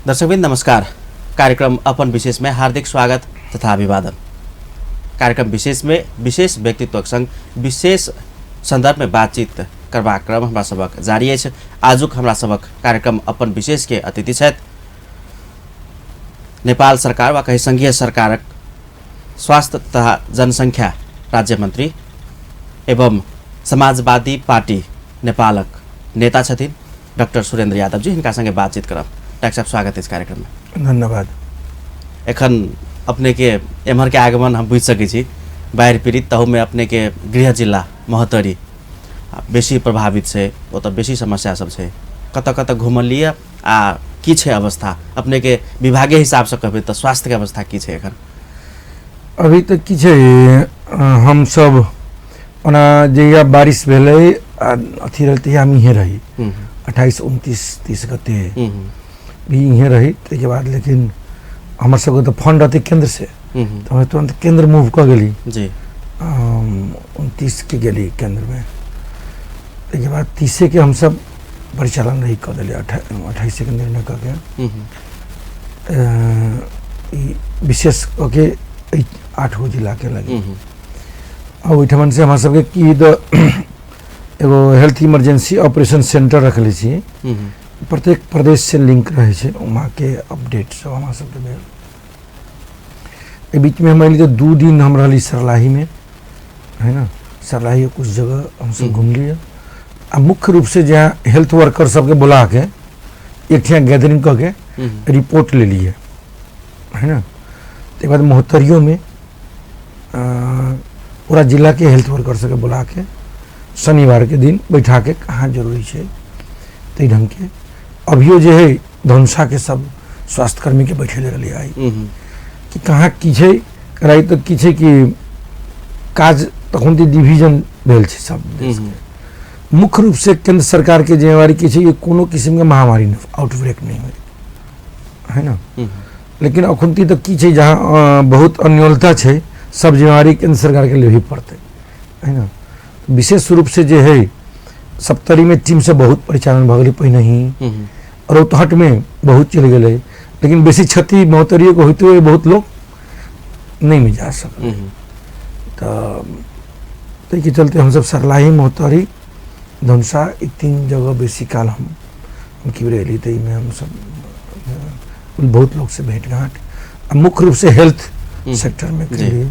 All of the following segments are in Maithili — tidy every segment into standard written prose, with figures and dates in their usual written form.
दर्शकवृन्द नमस्कार। कार्यक्रम अपन विशेष में हार्दिक स्वागत तथा अभिवादन। कार्यक्रम विशेष में विशेष व्यक्तित्वक संग विशेष संदर्भ में बातचीत करबाक क्रम हमरा सबक जारी अछि। आजुक हमरा सबक कार्यक्रम अपन विशेष के अतिथि छथि नेपाल सरकार वा कही संघीय सरकारक स्वास्थ्य तथा जनसंख्या राज्य मंत्री एवं समाजवादी पार्टी नेपालक नेता छथिन डॉक्टर सुरेंद्र यादव जी। हिनका संगे बातचीत करब। डॉक्टर साहब, स्वागत अछि कार्यक्रम में। धन्यवाद। एखन अपने के एम्हर के आगमन हम बुझि सकै छी, बाढ़ि पीड़ित तहूमे अपने के गृह जिला महोत्तरी बेसी प्रभावित छै, ओतऽ बेसी समस्या सब छै। कतऽ कतऽ घुमलियै आ की छै अवस्था अपने के विभागीय हिसाबसँ कहबै तऽ स्वास्थ्यके अवस्था की छै एखन? अभी तऽ की छै, हमसब ओना जहिया बारिश भेलै आ अथी रहै तहिया हम इहें रही, 28 29 30 गते भी इहें रही। ताहिके बाद लेकिन हमर सबके तऽ फंड रहतै केंद्र से, तऽ हम तुरंत केंद्र मूव कऽ गेली जी। 29 के गेली केंद्र में। ताहिके बाद 30 के हमसब परिचालन रही कऽ देलियै, 28 के निर्णय कऽ के ई विशेष कऽ के एहि 8 गो जिलाके लगे। आ ओहिठमन से हमरा सबके की तऽ एगो हेल्थ इमरजेंसी ऑपरेशन सेंटर रखले छी, प्रत्येक प्रदेश से लिंक रहै छै, वहाँके अपडेट सब हमरा सबके भेल। एहि बीचमे हम अयली तऽ 2 दिन हम रहली सरलाहीमे, है ना। सरलाही कुछ जगह हमसब घुमलियै आ मुख्य रूप से जहाँ हेल्थ वर्कर सबके बुला के एक ठिया गैदरिंग कऽ के रिपोर्ट लेलियै, है ना। ताहिके बाद महोत्तरियोमे पूरा जिलाके हेल्थ वर्कर सबके बुला के शनिवार के दिन बैठा के कहाँ जरूरी छै ताहि ढङ्गके। अभियो जे है धनुषाके सब स्वास्थ्यकर्मीके बैठेले रहलियै आइ कि कहाँ की छै कराइ। तऽ की छै कि काज तखन तऽ डिवीजन भेल छै सब देशके। मुख्य रूप से केंद्र सरकार के जिम्मेवारी की छै कि कोनो किस्म के महामारी नहि आउटब्रेक नहि होइ, है ना। लेकिन अखुनती तऽ की छै जहाँ बहुत अन्योलता छै, सब जिम्मेवारी केंद्र सरकार के लेबही पड़तै, है ना। विशेष रूप से जे है सप्तरी में टीम से बहुत परिचालन भऽ गेलै पहिने ही, रौतहट में बहुत चलि गेलै, लेकिन बेसी क्षति महोत्तरियोके होइतो हुए बहुत लोग नहीं में जा सकलै। तऽ ताहिके चलते हमसब सरलाही, महोत्तरी, धनुषा ई 3 जगह बेसी काल हम की बेर एली। तऽ एहिमे हमसब बहुत लोग से भेंट घाट आ मुख्य रूप से हेल्थ सेक्टर में करिए।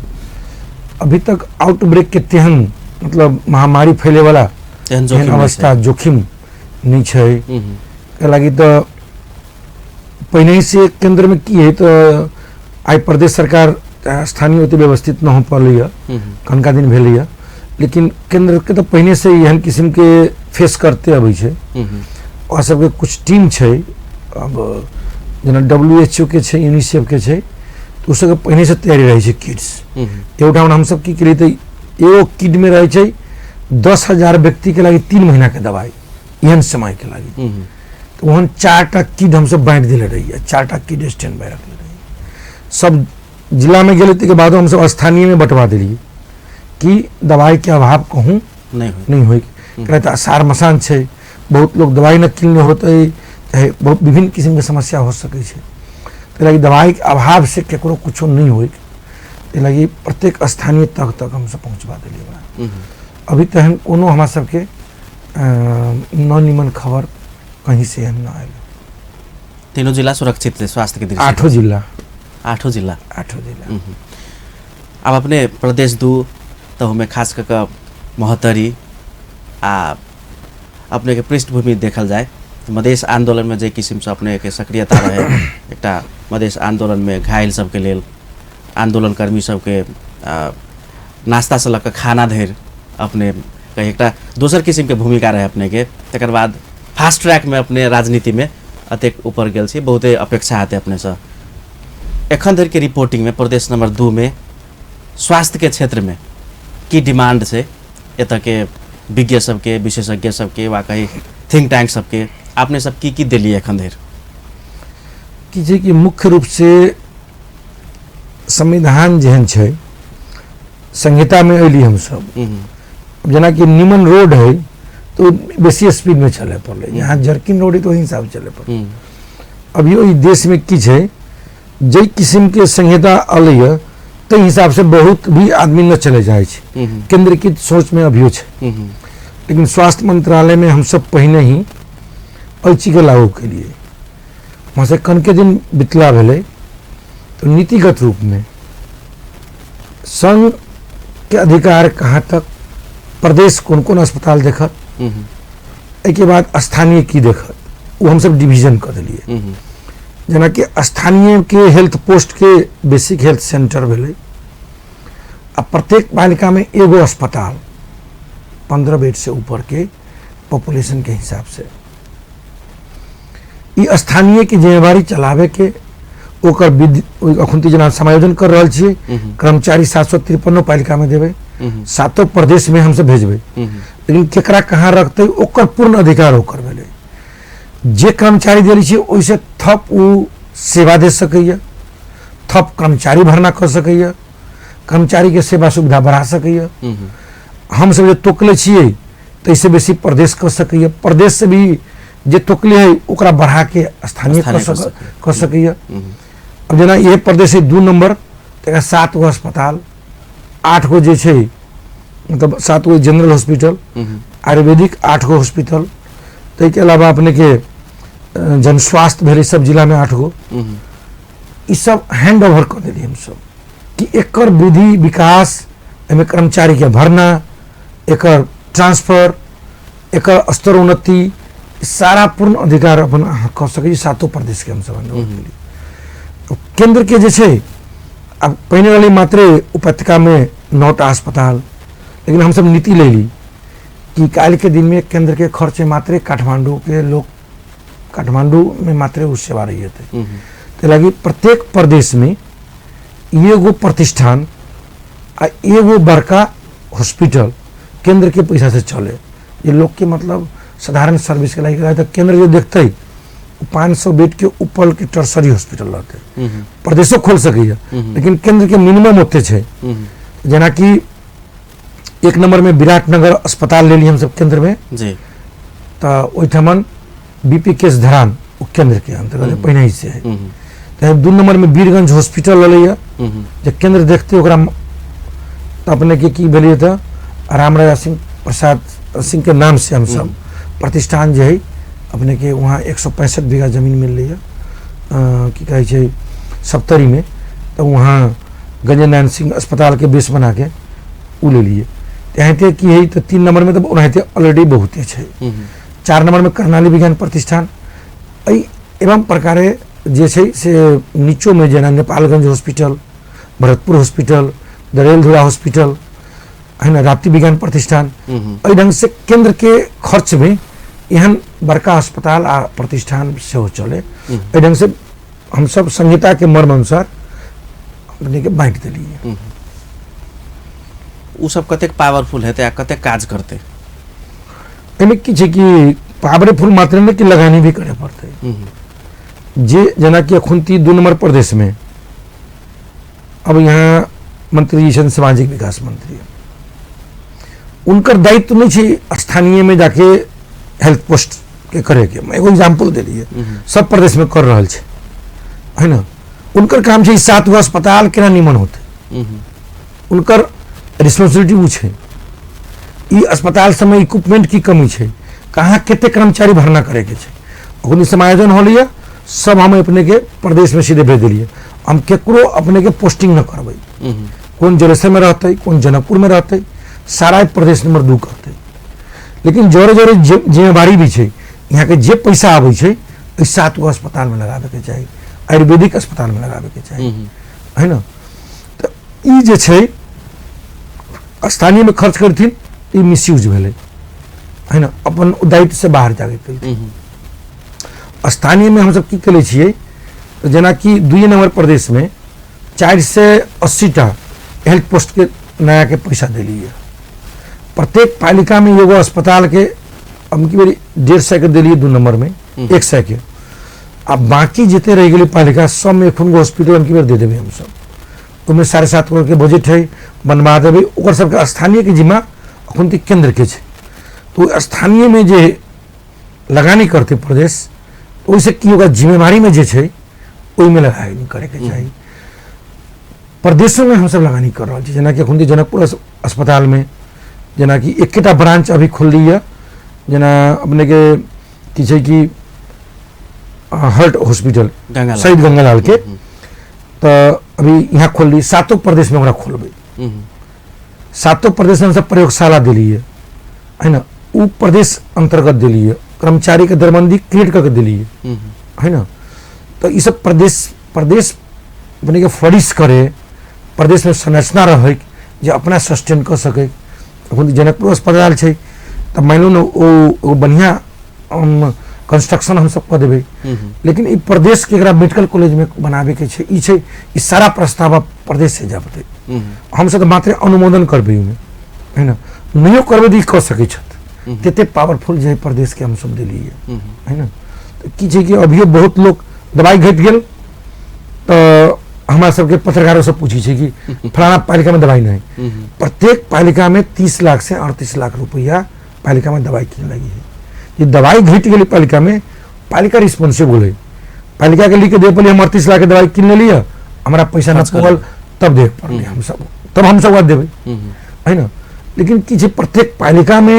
अभी तक आउटब्रेक के तेहन मतलब महामारी फैले वाला तेहन अवस्था जोखिम नहीं छै। लागि तऽ पहिने से केंद्र में की है तऽ आइ प्रदेश सरकार स्थानीय ओते व्यवस्थित न हो पड़लै, कनका दिन भेलैया, लेकिन केंद्र के तऽ पहिने से एहन किस्म के फेस करते अबै छै। ओकरा सबके कुछ टीम छै, अब जेना डब्ल्यू एच ओ के छै, यूनिसेफ के छै, तऽ ओ सबके पहिने से तैयारी रहै छै किट्स। एगोठाम हमसब की केलियै तऽ एगो किट में रहै छै 10,000 व्यक्ति के लागि 3 महीना के दवाई एहन समय के लागि। तऽ ओहन 4टा किट हमसब बाँटि देले रहियै, 4टा किट स्टैंड बाय रखले रहियै। सब जिला में गेलै ताहिके बादो हमसब स्थानीय में बँटवा देलियै कि दवाई के अभाव कहूँ नहीं होय। किया तऽ असार मसान छै, बहुत लोग दवाई न किनने होतै, चाहे बहुत विभिन्न किस्म के समस्या हो सकै छै। ताहि लागि दवाई के अभाव से केकरो कुछो नहीं होय, ताहि लागि प्रत्येक स्थानीय तक तक हमसब पहुँचबा देलियै ओकरा। अभी तेहन कोनो हमरा सबके न निमन खबर कहीं से एहन न आयल। तीनों जिला सुरक्षित है स्वास्थ्य के दृष्टि? 8 जिला। 8 जिला। 8 जिला। अब अपने प्रदेश 2 तो हमें खास कर के महोत्तरी आ अपने के पृष्ठभूमि देखल जाए तो मधेश आंदोलन में जे किस्म से अपने के सक्रियता रहे, एकटा मधेश आंदोलन में घायल सबके लेल आंदोलनकर्मी सबके नाश्ता से लऽ कऽ खाना धरि अपने कहीं एकटा दोसर किस्म के भूमिका रहे अपने के। तकर बाद फास्ट ट्रैक में अपने राजनीति में अतेक ऊपर गेल छी, बहुते अपेक्षा हेतै अपने से। एखन धरि के रिपोर्टिंग में प्रदेश नंबर 2 में स्वास्थ्य के क्षेत्र में की डिमांड छै एतऽ के विज्ञ सबके, विशेषज्ञ सबके वा कहीं थिंक टैंक सबके, अपने सब की की देलियै एखन धरि? की छै कि मुख्य रूप से संविधान जेहन छै संहिता में अयली हमसब। जेनाकि निमन रोड है तो बेसी स्पीड में चले पड़लै, जहाँ जर्किन रोड है तो ओहि हिसाब चले पड़लै। अभियो ई देशमे की छै, जाहि किस्मके संहिता अलैए ताहि हिसाबसँ बहुत भी आदमी न चले जाइ छै, केंद्रीकृत सोचमे अभियो छै। लेकिन स्वास्थ्य मंत्रालयमे हमसब पहिने ही एहि चीजके लागू केलिए। वहाँसँ कनके दिन बितला भेलै तऽ नीतिगत रूपमे संघ के अधिकार कहाँ तक, प्रदेश कोन कोन अस्पताल देखत, एहिके बाद स्थानीय की देखत, ओ हमसब डिवीजन कऽ देलियै। जेनाकि स्थानीय के हेल्थ पोस्ट के बेसिक हेल्थ सेंटर भेलै, आ प्रत्येक पालिकामे एगो अस्पताल 15 बेड से ऊपर के पॉपुलेशन के हिसाब से ई स्थानीय के जिम्मेवारी चलावे के ओकर विधि अखन जेना समायोजन कर रहल छियै, कर्मचारी 753 पालिका में देबै, सातो प्रदेश में हमसब भेजबै, लेकिन केकरा कहाँ रखतै ओकर पूर्ण अधिकार ओकर भेलै। जे कर्मचारी देले छियै ओहिसँ थप ओ सेवा दे सकैए, थप कर्मचारी भरना कऽ सकैए, कर्मचारीके सेवा सुविधा बढ़ा सकैए। हमसब जे तोकले छियै ताहिसँ बेसी प्रदेश कऽ सकैए, प्रदेशसँ भी जे तोकले है ओकरा बढ़ा के स्थानीय कऽ सकैए। अब जेना इहे प्रदेश है 2 नंबर, तकर 7 गो अस्पताल, 8 गो जे छै मतलब 7 गो जनरल हॉस्पिटल, आयुर्वेदिक 8 गो हॉस्पिटल, ताहिके अलावा अपनेके जन स्वास्थ्य भेलै सब जिलामे 8 गो, ई सब हैंड ओवर कऽ देलियै हमसब कि एकर विधि विकास, एहिमे कर्मचारीके भरना, एकर ट्रांसफर, एकर स्तर उन्नति, सारा पूर्ण अधिकार अपन अहाँ कऽ सकै छी। सातो प्रदेशके हमसब हैंड ओवर केलियै। केंद्रके जे छै आब पहिने रहलै मात्रे उपत्यकामे 9टा अस्पताल, लेकिन हमसब नीति लेली कि काल्हिके दिनमे केंद्रके खर्च मात्रे काठमांडूके लोक, काठमांडूमे मात्रे ओ सेवा रही जेतै, ताहि लागी प्रत्येक प्रदेशमे एगो प्रतिष्ठान आ एगो बड़का हॉस्पिटल केंद्र के पैसा से चले। ये लोग के मतलब साधारण सर्विस के लायक तो केंद्र जो देखते 500 बेड के ऊपर के टर्सरी हॉस्पिटल रहते, प्रदेशो खोल सकैए लेकिन केंद्र के मिनिमम ओते छै। जेनाकि 1 नंबर में विराटनगर अस्पताल लेली हमसब केंद्र में जी, तो ओहिठमन बीपी केस धरान ओ केंद्र के अंतर्गत पहिने ही से है। तो 2 नंबर में वीरगंज हॉस्पिटल ललैया जे केंद्र देखते ओकरा तो अपने के की भेलिए तो राम राजा सिंह प्रसाद सिंह के नाम से हम सब प्रतिष्ठान जे है अपने के वहाँ 165 बीघा जमीन मिल रही है की कहै छै सप्तरी में, तो वहाँ गंजनारायण सिंह अस्पताल के बेस बना के उ ले लिए। एनाहिते की है तो 3 नंबर में तो ओनाहिते ऑलरेडी बहुते छै। 4 नंबर में कर्णाली विज्ञान प्रतिष्ठान, एहि एवं प्रकारे जे छै से नीचोमे जेना Nepalgunj hospital, Bharatpur hospital, Dadeldhura hospital है ना, राप्ती विज्ञान प्रतिष्ठान, एहि ढंग से केंद्र के खर्च में एहन बड़का अस्पताल आ प्रतिष्ठान सेहो चले। एहि ढंग से हमसब संहिता के मर्म अनुसार अपने के बांटि देलियै। ओ सब कतेक पावरफुल हेतै आ कतेक काज करतै? एहिमे की छै कि पावरफुल मात्र नहि कि लगानी भी करे पड़तै। जे जेनाकि अखुनती 2 नंबर प्रदेश में अब यहाँ मंत्री जी छथिन सामाजिक विकास मंत्री, उनकर दायित्व नहीं छै स्थानीय में जाके हेल्थ पोस्ट के करे के। एगो एग्जाम्पल देलियै, सब प्रदेश में कर रहल छै है ना। उनकर काम छै 7 गो अस्पताल केना निमन होतै, उनकर रिस्पॉन्सिबिलिटी ओ छै। ई अस्पताल सबमे इक्विपमेंट की कमी छै, कहाँ कते कर्मचारी भरना करे के छै, अखन समायोजन होलैया सब हम अपने के प्रदेश में सीधे भेज देलियै। हम केकरो अपने के पोस्टिंग न करबै, कोन जलेसर में रहतै कोन जनकपुर में रहतै, सारा प्रदेश नंबर 2 करतै। लेकिन जोरे जोरे जिम्मेवारी भी छै, यहाँ के जे पैसा आबै छै ओहि 7 गो अस्पताल में लगाबे के चाही, आयुर्वेदिक अस्पताल में लगाबे के चाही है ना। तो ई जे छै स्थानीय में खर्च करथिन ई मिसयूज भेलै है ना, अपन दायित्व से बाहर जाके केलथिन। स्थानीय में हमसब की केले छियै, जेनाकि 2 नंबर प्रदेश में 480टा हेल्थ पोस्ट के नया के पैसा देलियै। प्रत्येक पालिका में एगो अस्पताल के हम की बेरी 150 के देलियै 2 नंबर में 100 के, आ बाकी जितने रह गेलै पालिका सब में एखन गो हॉस्पिटल हम की बेर दे देबै हमसब। ओहिमे 7.5 करोड़ के बजट है, बनवा देबै। ओकर सबके स्थानीय के जिम्मा अखन तक केंद्र के छै, तो स्थानीय में जे लगानी करते प्रदेश ओहिसँ की ओकरा जिम्मेवारीमे जे छै ओहिमे लगानी करैके चाही। प्रदेशोमे हमसब लगानी कर रहल छी, जेनाकि एखन जनकपुर अस्पतालमे जेनाकि एकेटा ब्रांच अभी खोलली यऽ, जेना अपनेके की छै कि हार्ट हॉस्पिटल शहीद गंगालाल के, तऽ अभी यहाँ खोलली, सातो प्रदेशमे ओकरा खोलबै। सातो प्रदेशमे हमसब प्रयोगशाला देलियै है ने, ओ प्रदेश अन्तर्गत देलियै, कर्मचारीके दरबंदी क्रिएट कऽ के देलियै है ने। तऽ ई सब प्रदेश प्रदेश अपने के फ्लरिश करे, प्रदेशमे संरचना रहै जे अपना सस्टेन कऽ सकै। अखन जनकपुर अस्पताल छै तऽ मानि लू ने ओ बढ़िआँ कंस्ट्रक्शन हमसब कऽ देबै, लेकिन ई प्रदेशके एकरा मेडिकल कॉलेजमे बनाबैके छै, ई छै ई सारा प्रस्ताव आब प्रदेश से जाबतै, हमसब तऽ मात्र अनुमोदन करबै ओहिमे है ने, नहियो करबै तऽ ई कऽ सकै छथि, तते पावरफुल जे प्रदेशके हमसब देलियै है ने। तऽ की छै कि अभियो बहुत लोक दवाइ घटि गेल तऽ हमरा सबके पत्रकारो सब पूछै छै कि फलाना पालिकामे दवाइ नहि, प्रत्येक पालिकामे 30 लाख से 38 लाख रुपैआ पालिकामे दवाइ किन लागि है। जे दवाइ घटि गेलै पालिकामे, पालिका रिस्पॉन्सिबल है, पालिकाके लिख के दे पड़लै हम 38 लाख के दवाइ किन लेलियै, हमरा पैसा न पुगल तब देख पड़लै हमसब, तब हमसब ओकरा देबै है ने। लेकिन की छै प्रत्येक पालिकामे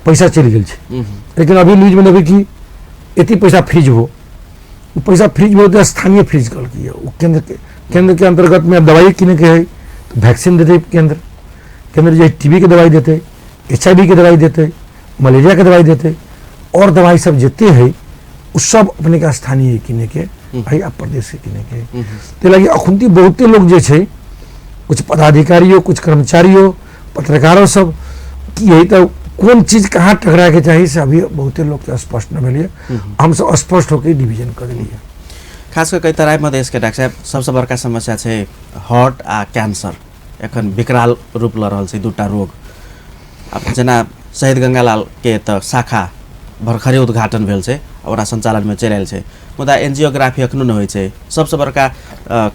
पैसा चलि गेल छै, लेकिन अभी न्यूजमे देखबै कि एते पैसा फ्रीज हो, ओ पैसा फ्रीज में होते स्थानीय फ्रीज कहलकै ओ केंद्र के अंतर्गत में अब दवाई किने के है तो वैक्सीन देते केंद्र, केंद्र जे टीबी के दवाई देते, HIV के दवाई देते, मलेरिया के दवाई देते, और दवाई सब जितने है वो सब अपने के स्थानीय किने के है, आ प्रदेश के किने के है। ते लगी अखुनती बहुते लोग जे छै, कुछ पदाधिकारियों, कुछ कर्मचारियों, पत्रकारों सब की है तो कोन चीज कहाँ टकरा के चाही से अभी बहुते लोग के स्पष्ट न भेलिए, हम सब स्पष्ट होके डिवीजन कर देलिए। खास कऽ तराई मधेशके डॉक्टर साहब सबसँ बड़का समस्या छै हार्ट आ कैंसर, एखन विकराल रूप लऽ रहल छै दूटा रोग। आब जेना शहीद गंगालाल के तऽ शाखा भरखरे उद्घाटन भेल छै, ओकरा संचालनमे चलि आयल छै, मुदा एंजियोग्राफी एखनो नहि होइ छै। सबसँ बड़का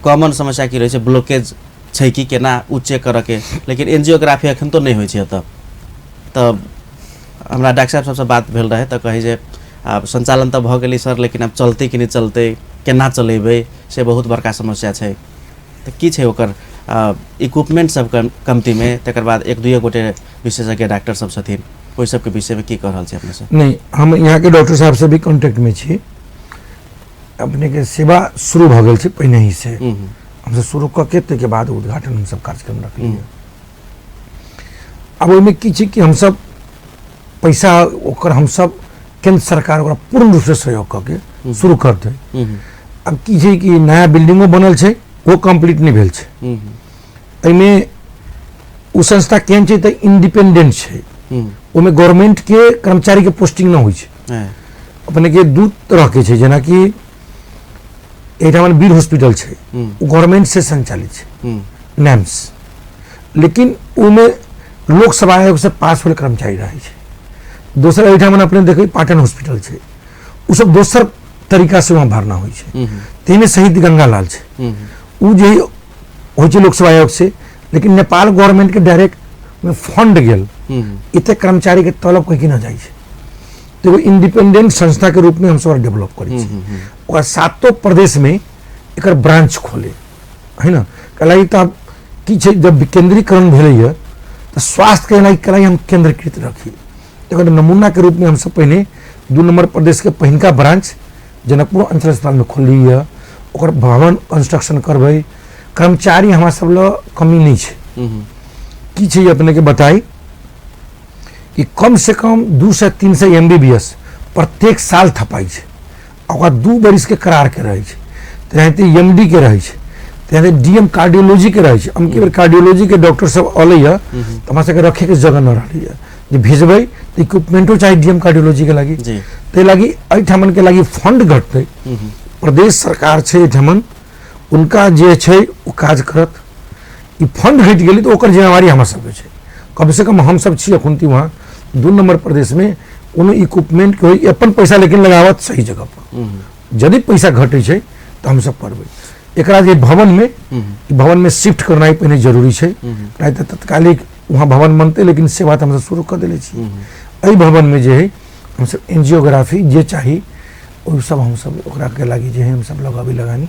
कॉमन समस्या की रहै छै, ब्लॉकेज छै कि केना ओ चेक करऽके, लेकिन एंजियोग्राफी एखन तो नहि होइ छै एतऽ। तऽ हमरा डॉक्टर साहब सबसँ बात भेल रहै तऽ कहै जे आब संचालन तऽ भऽ गेलै सर, लेकिन आब चलतै कि नहि चलतै, केना चलेबै, से बहुत बड़का समस्या छै। तऽ की छै ओकर इक्विपमेंट सब कमतीमे, तकर बाद एक दुइए गोटे विशेषज्ञ डॉक्टर सब छथिन, ओहि सबके विषयमे की कह रहल छी अपने सब? नहीं, हम यहाँ के डॉक्टर साहब से भी कांटेक्ट में छी, अपने के सेवा शुरू भऽ गेल छै पहिने ही से, हमसब शुरू कऽ के ताहिके बाद उद्घाटन हमसब कार्यक्रम रखलियै। आब ओहिमे की छै कि हमसब पैसा ओकर हमसब केंद्र सरकार ओकरा पूर्ण रूपसँ सहयोग कऽ के शुरू करतै। आब की छै कि नया बिल्डिंगो बनल छै, ओ कम्प्लीट नहि भेल छै, एहिमे ओ संस्था केहन छै तऽ इंडिपेंडेंट छै, ओहिमे गवर्नमेंट के कर्मचारी के पोस्टिंग नहि होइ छै। अपने के दू तरह के छै, जेनाकि एहिठाम वीर हॉस्पिटल छै, ओ गवर्नमेंट से संचालित छै नैम्स, लेकिन ओहिमे लोक सेवा आयोग से पास होल कर्मचारी रहै छै। दोसर एहिठाम अपने देखबै पाटन हॉस्पिटल छै, ओ सब दोसर तरीका से वहाँ भरना होइ छै। ताहिमे शहीद गंगालाल छै, ओ जे होइ छै लोक सेवा आयोग से, लेकिन नेपाल गवर्नमेंट के डायरेक्ट में फंड गेल, एते कर्मचारी के तलब कहीं न जाइ छै। तो एगो इंडिपेंडेंट संस्था के रूप में हम सब डेवलप करै छी, ओकरा सातो प्रदेश में एकर ब्रांच खोले है ना। कहलाई तऽ की छै, जब विकेंद्रीकरण भेलैए तऽ स्वास्थ्य के लागि कहलाई हम केंद्रीकृत रखी, एकर नमूना के रूप में हमसब पहिने 2 नंबर प्रदेश के पहिनका ब्रांच जनकपुर अंचल अस्पताल में खोलली यऽ, ओकर भवन कंस्ट्रक्शन करबै, कर्मचारी हमरा सब लग कमी नहि छै। की छै अपने के बताई कि कम से कम 2 से 300 MBBS प्रत्येक साल थपाइ छै, ओकरा 2 बरिस के करार के रहै छै, तेनाहिते MD के रहै छै, तेनाहिते DM cardiology के रहै छै। हम केवल कार्डियोलॉजी के डॉक्टर सब अलैया तऽ हमरा सबके रखे के जगह न रहलैया, जे भेजबै तऽ इक्विपमेंटो चाही DM cardiology के लागि, ताहि लागि एहिठामन के लागि फंड घटतै। प्रदेश सरकार छै एहिठामन, उनका जे छै ओ काज करत, ई फंड घटि गेलै तऽ ओकर जिम्मेवारी हमरा सबके छै। कम से कम हमसब छी अखुनती वहाँ 2 नंबर प्रदेश में कोनो इक्विपमेंट के होइ, अपन पैसा लेकिन लगावत सही जगह पर, यदि पैसा घटै छै तऽ हमसब करबै। एकरा जे भवन में, भवन में शिफ्ट करनाइ पहिने जरूरी छै, नहि तऽ तत्कालिक वहाँ भवन बनतै, लेकिन सेवा तऽ हमसब शुरू कऽ देले छी। एहि भवन में जे है हमसब एंजियोग्राफी जे चाही ओ सब हमसब ओकरा के लागी जे है हमसब लगाबी लगानी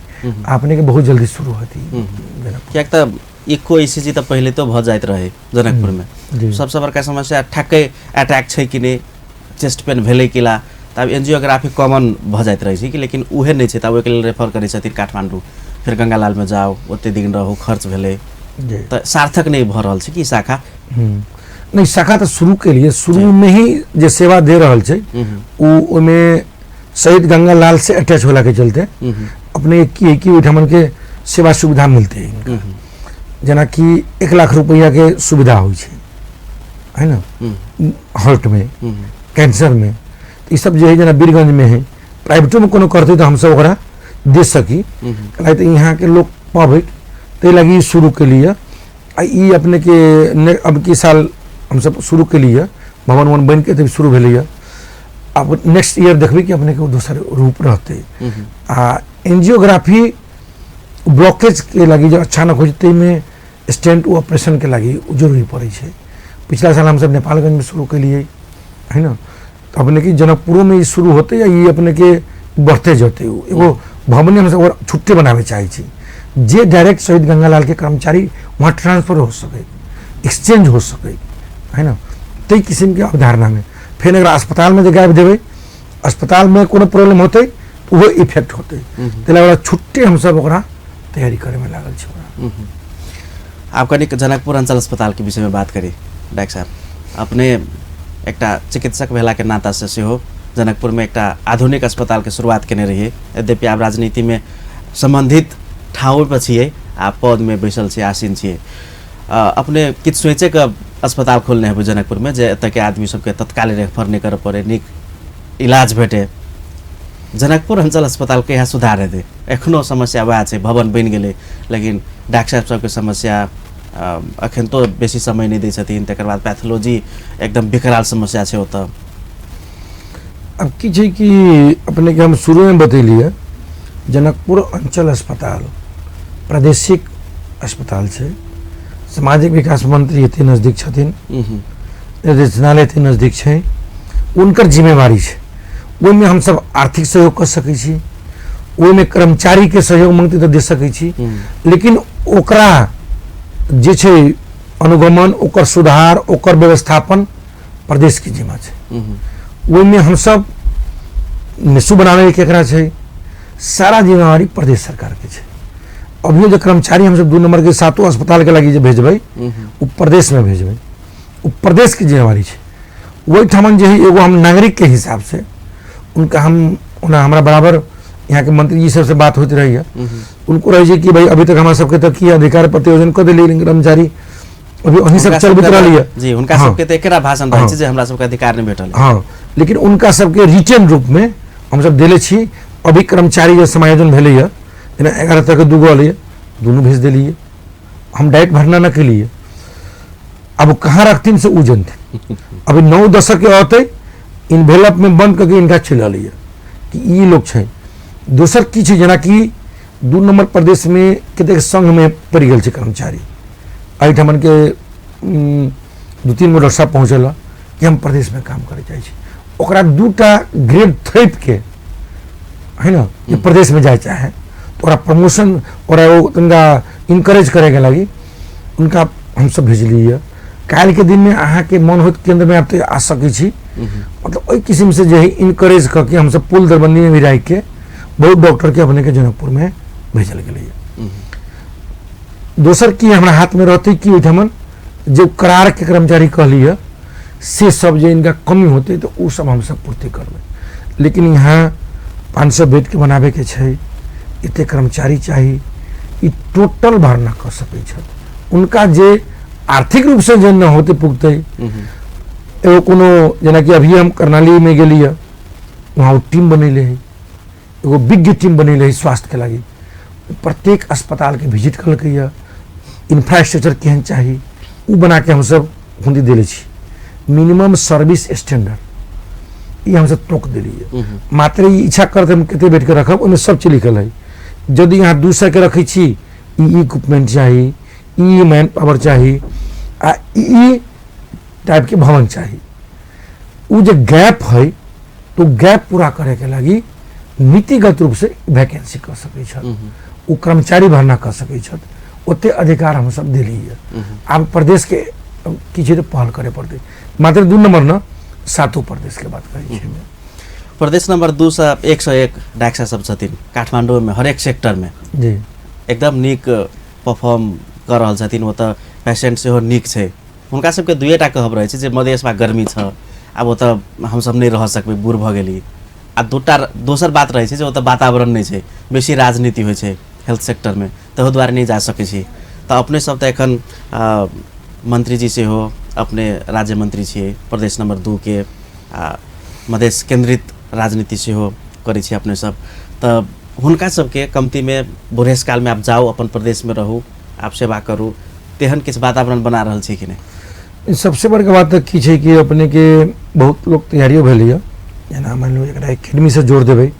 अपने के बहुत जल्दी शुरू होती जनकपुर। किएक तऽ इको ईसीजी तऽ पहिले तो भऽ जाइत रहै जनकपुरमे। जी। सबसँ बड़का समस्या ठ्याक्कै अटैक छै कि नहि, चेस्ट पेन भेलै कि ला, तऽ आब एंजियोग्राफी कॉमन भऽ जाइत रहै छै कि, लेकिन उहे नहि छै, तऽ ओहिके लेल रेफर करै छथिन काठमाण्डू, फेर गंगालालमे जाउ, ओते दिन रहू, खर्च भेलै, जी। तऽ सार्थक नहि भऽ रहल छै कि शाखा। नहि, शाखा तऽ शुरू केलिए, शुरूमे ही जे सेवा दे रहल छै ओ ओहिमे शहीद गंगालाल से अटैच होला के चलते अपने की है कि ओहिठामन के सेवा सुविधा मिलते है इनका। जेनाकि 1 लाख रुपैआ के सुविधा होइ छै, है ना, हार्ट में, कैंसर में, तऽ ई सब जे है जेना बीरगंज में है, प्राइवेटो में कोनो करतै तऽ हमसब ओकरा दे सकी, कैला तऽ यहाँ के लोक पबैत, ताहि लागी ई शुरू केलिए। आ ई अपने के अब की साल हमसब शुरू केलिए, भवन उवन बनि के तऽ शुरू भेलैए। आब नेक्स्ट ईयर देखबै कि अपने के ओ दोसर रूप रहतै। आ एंजियोग्राफी ब्लॉकेज के लागी जे अचानक होइ छै ताहिमे स्टेंट ओ ऑपरेशन के लागी जरूरी पड़ै छै। पिछला साल हमसब नेपालगंजमे शुरू केलिए, है ना, तऽ अपने के जनकपुरोमे ई शुरू होतै आ ई अपने के बढ़ते जेतै। एगो भवने हमसब ओकर छुट्टे बनाबै चाहै छी, जे डायरेक्ट शहीद गंगालाल के कर्मचारी वहाँ ट्रांसफर हो सके, एक्सचेंज हो सके, है ना, ताहि किसिमके अवधारणामे। फेर अगर अस्पतालमे जे गाबि देबै, अस्पतालमे कोनो प्रॉब्लम होतै तऽ ओहो इफेक्ट होतै, ताहि लए ओकरा छुट्टे हमसब ओकरा तैयारी करैमे लागल छी ओकरा। आब कनिक जनकपुर अंचल अस्पतालके विषयमे बात करी। डॉक्टर साहब, अपने एकटा चिकित्सक भेलाके नातासँ सेहो जनकपुरमे एकटा आधुनिक अस्पतालके शुरुआत केने रहियै, यद्यपि आब राजनीतिमे सम्बन्धित ठाउँ पर छियै आ पदमे बैसल छियै, आसीन छियै। अपने किछु सोचि कऽ अस्पताल खोलने हेबै जनकपुरमे जे एतऽके आदमी सबके तत्काल रेफर नहि करऽ पड़ै, नीक इलाज भेटे। जनकपुर अंचल अस्पतालके इएह सुधार हेतै? एखनो समस्या वएह छै, भवन बनि गेलै लेकिन डॉक्टर साहब सबके समस्या एखन तो बेसी समय नहि दै छथिन, तकर बाद पैथोलॉजी एकदम विकराल समस्या छै ओतऽ। अब की छै कि अपने के हम शुरूमे बतेलियै, जनकपुर अंचल अस्पताल प्रादेशिक अस्पताल छै, सामाजिक विकास मंत्री एते नजदीक छथिन, निर्देशनालय एते नजदीक छै, हुनकर जिम्मेवारी छै। ओहिमे हमसब आर्थिक सहयोग कऽ सकै छी, ओहिमे कर्मचारीके सहयोग मांगतै तऽ दे सकै छी, लेकिन ओकरा जे छै अनुगमन, ओकर सुधार, ओकर व्यवस्थापन प्रदेशके जिम्मा छै। ओहिमे हमसब निशु बनाबैके केकरा छै, सारा जिम्मेवारी प्रदेश सरकारके छै। अभियो जे कर्मचारी हमसब 2 नंबर के 7 अस्पतालके लागी जे भेजबै, ओ प्रदेशमे भेजबै, ओ प्रदेशके जिम्मेवारी छै। ओहिठामन जे है एगो हम नागरिकके हिसाबसँ उनका हम ओना हमरा बराबर यहाँ के मंत्री जी सबसे बात होइत रहैए, उनको रहै छै कि भाई अभी तक हमरा सबके तऽ की अधिकार प्रतियोजन कऽ देलियै कर्मचारी, अभी अहीं सब चलबैत रहलियै जी, हुनका सबके तऽ एकेटा भाषण रहै छै जे हमरा सबके अधिकार नहि भेटल। हाँ, लेकिन उनका सबके रिटर्न रूपमे हमसब देले छी। अभी कर्मचारी जे समायोजन भेलैए, जेना 11 तक 2 गो एलैए, दुनू भेज देलियै, हम डायरेक्ट भरना न केलियै। अब कहाँ रखथिन से उ जनथिन। अभी 9 दशक के अतै इन्वेलप में बंद करके इनका चलि अलैए कि ई लोग छै। दोसर की छै, जेनाकि 2 नंबर प्रदेश में कतेक संघ में पड़ि गेल छै कर्मचारी, एहिठामन के 2-3 गो डॉक्टर साहब पहुँचल कि हम प्रदेश में काम करे चाहै छी, ओकरा 2टा ग्रेड थोपि के है ना जे प्रदेश में जाए चाहे तो ओकरा प्रमोशन, ओकरा ओ तनिका इनकरेज करैके लागी उनका हमसब भेजलियै। काल्हिके दिनमे अहाँके मन होत केन्द्रमे आब तऽ आ सकै छी, मतलब ओहि किसिमसँ जे है इनकरेज कऽ के हमसब पुल दरबन्दीमे भी राखिके बहुत डॉक्टरके अपनेके जनकपुरमे भेजल गेलैए। दोसर की हमरा हाथमे रहतै कि ओहिठामन जे करारके कर्मचारी कहलियै से सब जे इनका कमी होतै तऽ ओ सब हमसब पूर्ति करबै। लेकिन यहाँ 500 बेडके बनाबैके छै, एते कर्मचारी चाही, ई टोटल भरना कऽ सकै छथि। उनका जे आर्थिक रूपसँ जे न होतै पुगतै, एगो कोनो जेनाकि अभी हम कर्णालीमे गेलियै, वहाँ ओ टीम बनेले है, एगो विज्ञ टीम बनेले है स्वास्थ्यके लागी, प्रत्येक अस्पतालके विजिट कलकैए, इंफ्रास्ट्रक्चर केहन चाही ओ बनाके हमसब हुंडी देले छी। मिनिमम सर्विस स्टैंडर्ड ई हमसब तोक देलियै। मात्र ई इच्छा करते हम कते बेडके रखब, ओहिमे सब चीज लिखल है। यदि यहाँ 200 के रखै छी, ई इक्विपमेंट चाही, ई मैन पावर चाही आ ई टाइपके भवन चाही। उ जे गैप है तो गैप पूरा करैके लागी नीतिगत रूपसँ वैकेंसी कऽ सकै छथि, ओ कर्मचारी भर्ना कऽ सकै छथि, ओते अधिकार हमसब देलियै। आब प्रदेशके की छै तऽ पहल करे पड़तै। मात्र 2 नंबर न, 7 प्रदेशके बात करै छियै। प्रदेश नंबर 2 से 101 डॉक्टर सब छथिन काठमांडूमे हरेक सेक्टरमे जी एकदम नीक परफॉर्म कऽ रहल छथिन। ओतऽ पेशेंट सेहो नीक छै। हुनका सबके दुएटा कहब रहै छै जे मधेशमा गर्मी छ, आब ओतऽ हमसब नहि रह सकबै, बूढ़ भऽ गेली। आ दूटा दोसर बात रहै छै जे ओतऽ वातावरण नहि छै, बेसी राजनीति होइ छै हेल्थ सेक्टरमे, ताहू दुआरे नहि जा सकै छी। तऽ अपने सब तऽ एखन मंत्रीजी सेहो अपने राज्य मंत्री छियै प्रदेश नंबर 2 के, आ मधेश केंद्रित राजनीति सेहो करै छी अपने सब। तऽ हुनका सबके कमतीमे बुढ़ेस कालमे आब जाउ अपन प्रदेशमे रहू, आब सेवा करू, तेहन किछु वातावरण बना रहल छी कि नहि? सबसे बड़का बात तऽ की छै कि अपने के बहुत लोग तैयारियो भेल यऽ, जेना मानि लियौ एकरा एकेडमी से जोड़ देबै,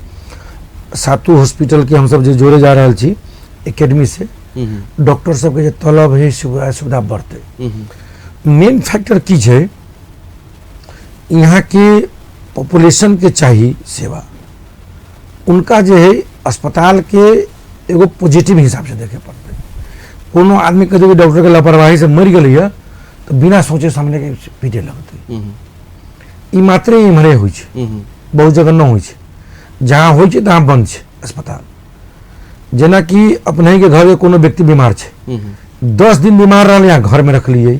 7 हॉस्पिटल के हमसब जे जोड़े जा रहल छी एकेडमी से, डॉक्टर सबके जे तलब है सुविधा बढ़तै। मेन फैक्टर की छै, यहाँ के पॉपुलेशन के चाही सेवा, उनका जे है अस्पताल के एगो पॉजिटिव हिसाब से देखे पड़तै। कोनो आदमी कहियो डॉक्टर के लापरवाही से मरि गेलै तऽ बिना सोचे सामने के पीटे लगतै। ई मात्रे इम्हरे होइ छै, बहुत जगह न होइ छै, जहाँ होइ छै तहाँ बंद छै अस्पताल। जेनाकि अपने के घर के कोनो व्यक्ति बीमार छै, 10 दिन बीमार रहल, यहाँ घर में रखलियै,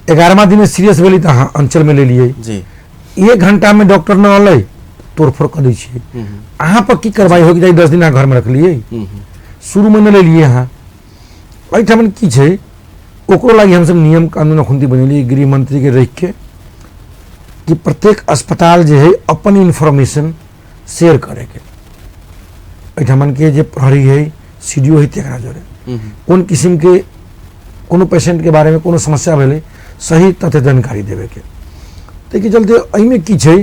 11वां दिन सीरियस भेलै तऽ अहाँ अंचल में ले लियै, 1 घंटा में डॉक्टर न अलै तोड़फोड़ कऽ दै छियै। अहाँ पर की कार्रवाई होइके चाही? 10 दिन अहाँ घर में रखलियै, शुरू में न लेलियै अहाँ। एहिठाम की छै, ओकरो लागि हमसब नियम कानून अखुनती बनेलियै गृह मंत्री के रखि के कि प्रत्येक अस्पताल जे है अपन इन्फॉर्मेशन शेयर करैके। एहिठाम के जे प्रहरी है, CDO है, तकरा जोड़े कोन किसिम के कोनो पेशेंट के बारे में कोनो समस्या भेलै सही तथ्य जानकारी देवे के। ताहिके चलते एहिमे की छै,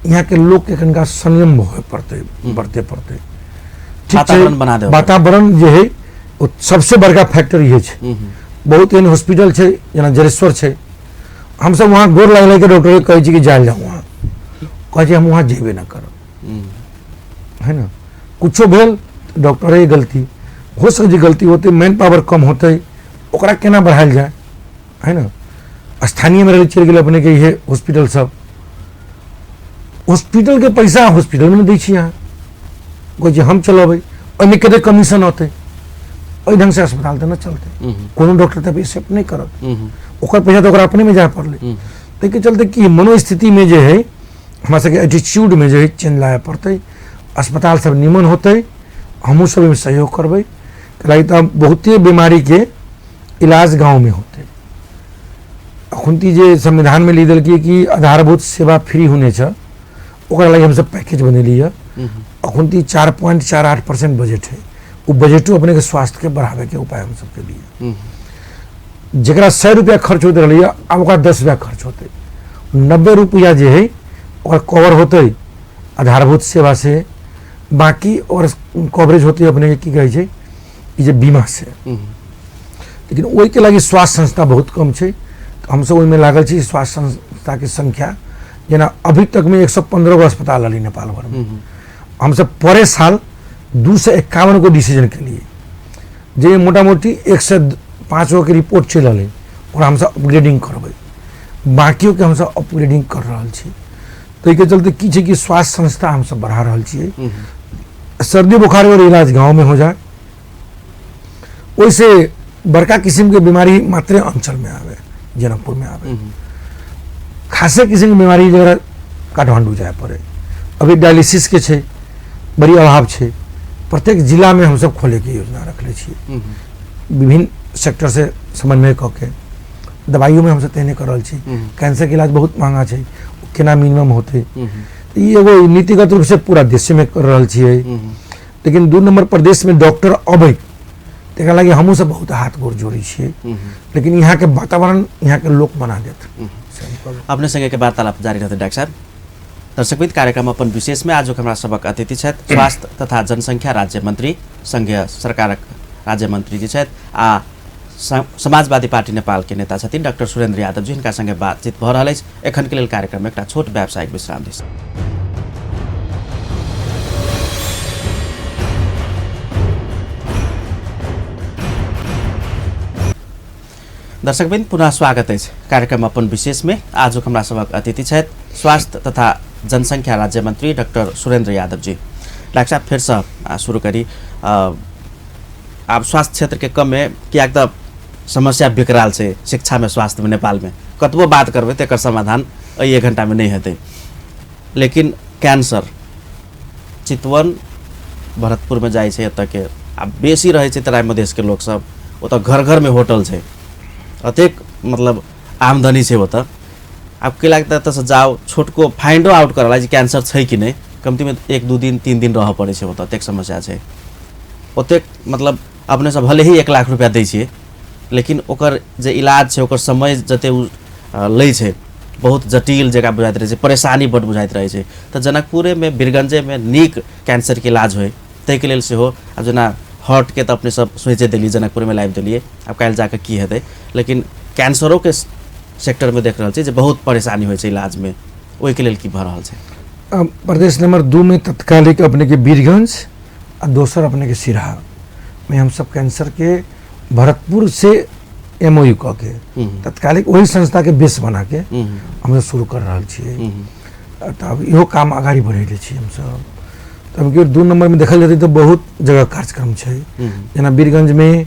यहाँ के लोक के कनिका संयम होए पड़तै, बरते पड़तै। ठीक छै, वातावरण बना देबै। वातावरण जे है ओ सबसे बड़का फैक्टर इहे छै। बहुत एहन हॉस्पिटल छै जेना जरेश्वर छै, हमसब वहाँ गोर लागि लागि के डॉक्टर के कहै छी कि जायल जाउ वहाँ, कहै छै हम वहाँ जेबे ना करब, है ना। कुछो भेल डॉक्टरे गलती हो सकै छै, गलती होतै, मैन पावर कम होतै, ओकरा केना बढ़ायल जाय, है ना। स्थानीय में रह चलि गेल अपने के इहे हॉस्पिटल सब, हॉस्पिटल के पैसा हॉस्पिटल में दै छी अहाँ, कहै छै हम चलेबै, ओहिमे कते कमीशन होतै, एहि ढंग से अस्पताल तऽ नहि चलतै, कोनो डॉक्टर तऽ एक्सेप्ट नहि करत, ओकर पैसा तऽ ओकरा अपने में जाय पड़लै। ताहिके चलते कि मनोस्थिति में जे है हमरा सबके एटीट्यूड में जे है चेंज लाबय पड़तै, अस्पताल सब निमन होतै, हमहूँ सब एहिमे सहयोग करबै। कैलाकि तऽ बहुते बीमारी के इलाज गाँव में होतै। अखुनती जे संविधान में लिख देलकै कि आधारभूत सेवा फ्री होने छै, ओकरा लागि हमसब पैकेज बनेली है। अखुनती 4.48% बजट है, वो बजटो अपने के स्वास्थ्य के बढ़ावे के उपाय हम सबके लिए। जकरा 100 रुपया खर्च होते रही आब ओकरा 10 रुपया खर्च होते, 90 रुपया जे है ओकर कवर होते आधारभूत सेवा से, बाकी और कवरेज होते अपने के की कहै छै ई जे बीमा से। लेकिन ओहिके लागि स्वास्थ्य संस्था बहुत कम छै, तऽ हमसब ओहिमे लागल छी। स्वास्थ्य संस्था के संख्या जेना अभी तक में 115 गो अस्पताल रहलै नेपाल भर में, हमसब परे साल 251 गो डिसीजन केलिए, जे मोटा मोटी 105 गो के रिपोर्ट चलि रहलै, ओकरा हमसब अपग्रेडिंग करबै, बाकियो के हमसब अपग्रेडिंग कर रहल छी। ताहिके चलते की छै कि स्वास्थ्य संस्था हमसब बढ़ा रहल छियै। सर्दी बुखार और इलाज गाँव में हो जाए, ओहिसे बड़का किस्म के बीमारी मात्रे अंचल में आवे, जनकपुर में आवे, खासे किस्म के बीमारी जरा काठमांडू जाए पड़े। अभी डायलिसिस के छै बड़ी अभाव छै, प्रत्येक जिला में हमसब खोले के योजना रखले छियै, विभिन्न सेक्टर से समन्वय कऽ के। दवाइयों में हमसब तेहने कर रहल छी, कैंसर के इलाज बहुत महंगा छै, केना मिनिमम होतै, ई एगो नीतिगत रूप से पूरा देश में कर रहल छियै। लेकिन 2 नंबर प्रदेश में डॉक्टर अबै तकरा लागि हमहूँ सब बहुत हाथ गोड़ जोड़ै छियै, लेकिन यहाँ के वातावरण यहाँ के लोक बना देत। अपने संगे के वार्तालाप जारी रहतै डॉक्टर साहब। दर्शकवृन्द, कार्यक्रम अपन विशेष में आजुक हमरा सबक अतिथि छथि स्वास्थ्य तथा जनसंख्या राज्य मंत्री, संघीय सरकारक राज्य मंत्री जी छथि आ समाजवादी पार्टी नेपाल के नेता छथिन डॉक्टर सुरेंद्र यादव जी। हिनका संगे बातचीत भऽ रहल अछि। एखन के लेल कार्यक्रम में एकटा छोट व्यावसायिक विश्राम दिस। दर्शकवृन्द पुनः स्वागत अछि कार्यक्रम अपन विशेष में। आजुक हमरा सभक अतिथि छथि स्वास्थ्य तथा जनसंख्या राज्य मंत्री डॉक्टर सुरेंद्र यादव जी। डॉक्टर साहब फेरसँ शुरू करी। आब स्वास्थ्य क्षेत्र के कम में कियाक तऽ समस्या विकराल छै शिक्षा में, स्वास्थ्य में, नेपाल में कतबो बात करबै तऽ एकर समाधान एहि एक घंटा में नहीं हेतै। लेकिन कैंसर चितवन भरतपुर में जाइ छै, एतऽ के आ बेसी रहै छै तराई मधेशके लोकसब, ओतऽ घर घरमे होटल छै, अतेक मतलब आमदनी छै ओतऽ। आब की लागतै एतऽसँ जाउ छोटको फाइंडो आउट करऽ जे कैंसर छै कि नहि, कमतीमे 1-2 दिन 3 दिन रहऽ पड़ै छै ओतऽ, अतेक समस्या छै। ओतेक मतलब अपने सब भले ही 1 लाख रुपया दै छियै, लेकिन ओकर जे इलाज छै ओकर समय जते ओ लै छै बहुत जटिल जकाँ बुझाइत रहै छै, परेशानी बड्ड बुझाइत रहै छै। तऽ जनकपुरेमे वीरगंजेमे नीक कैंसरके इलाज होइ ताहिके लेल सेहो आब जेना हार्टके तऽ अपने सब सोचि देलियै जनकपुरमे लाबि देलियै, आब काल्हि जाकऽ की हेतै, लेकिन कैंसरोके सेक्टरमे देख रहल छी जे बहुत परेशानी होइ छै इलाजमे, ओहिके लेल की भऽ रहल छै? प्रदेश नंबर 2 में तत्कालिक अपने के वीरगंज आ दोसर अपने के सिरहा में हम सब कैंसर के भरतपुर से MOU कऽ के तत्कालिक वही संस्था के बेस बना के हम सब शुरू कर रहल छियै। तब इहो काम अगाडि बढ़ेले छी हमसब। तब कि 2 नंबर में देखल जेतै तऽ बहुत जगह कार्यक्रम छै, जेना वीरगंज में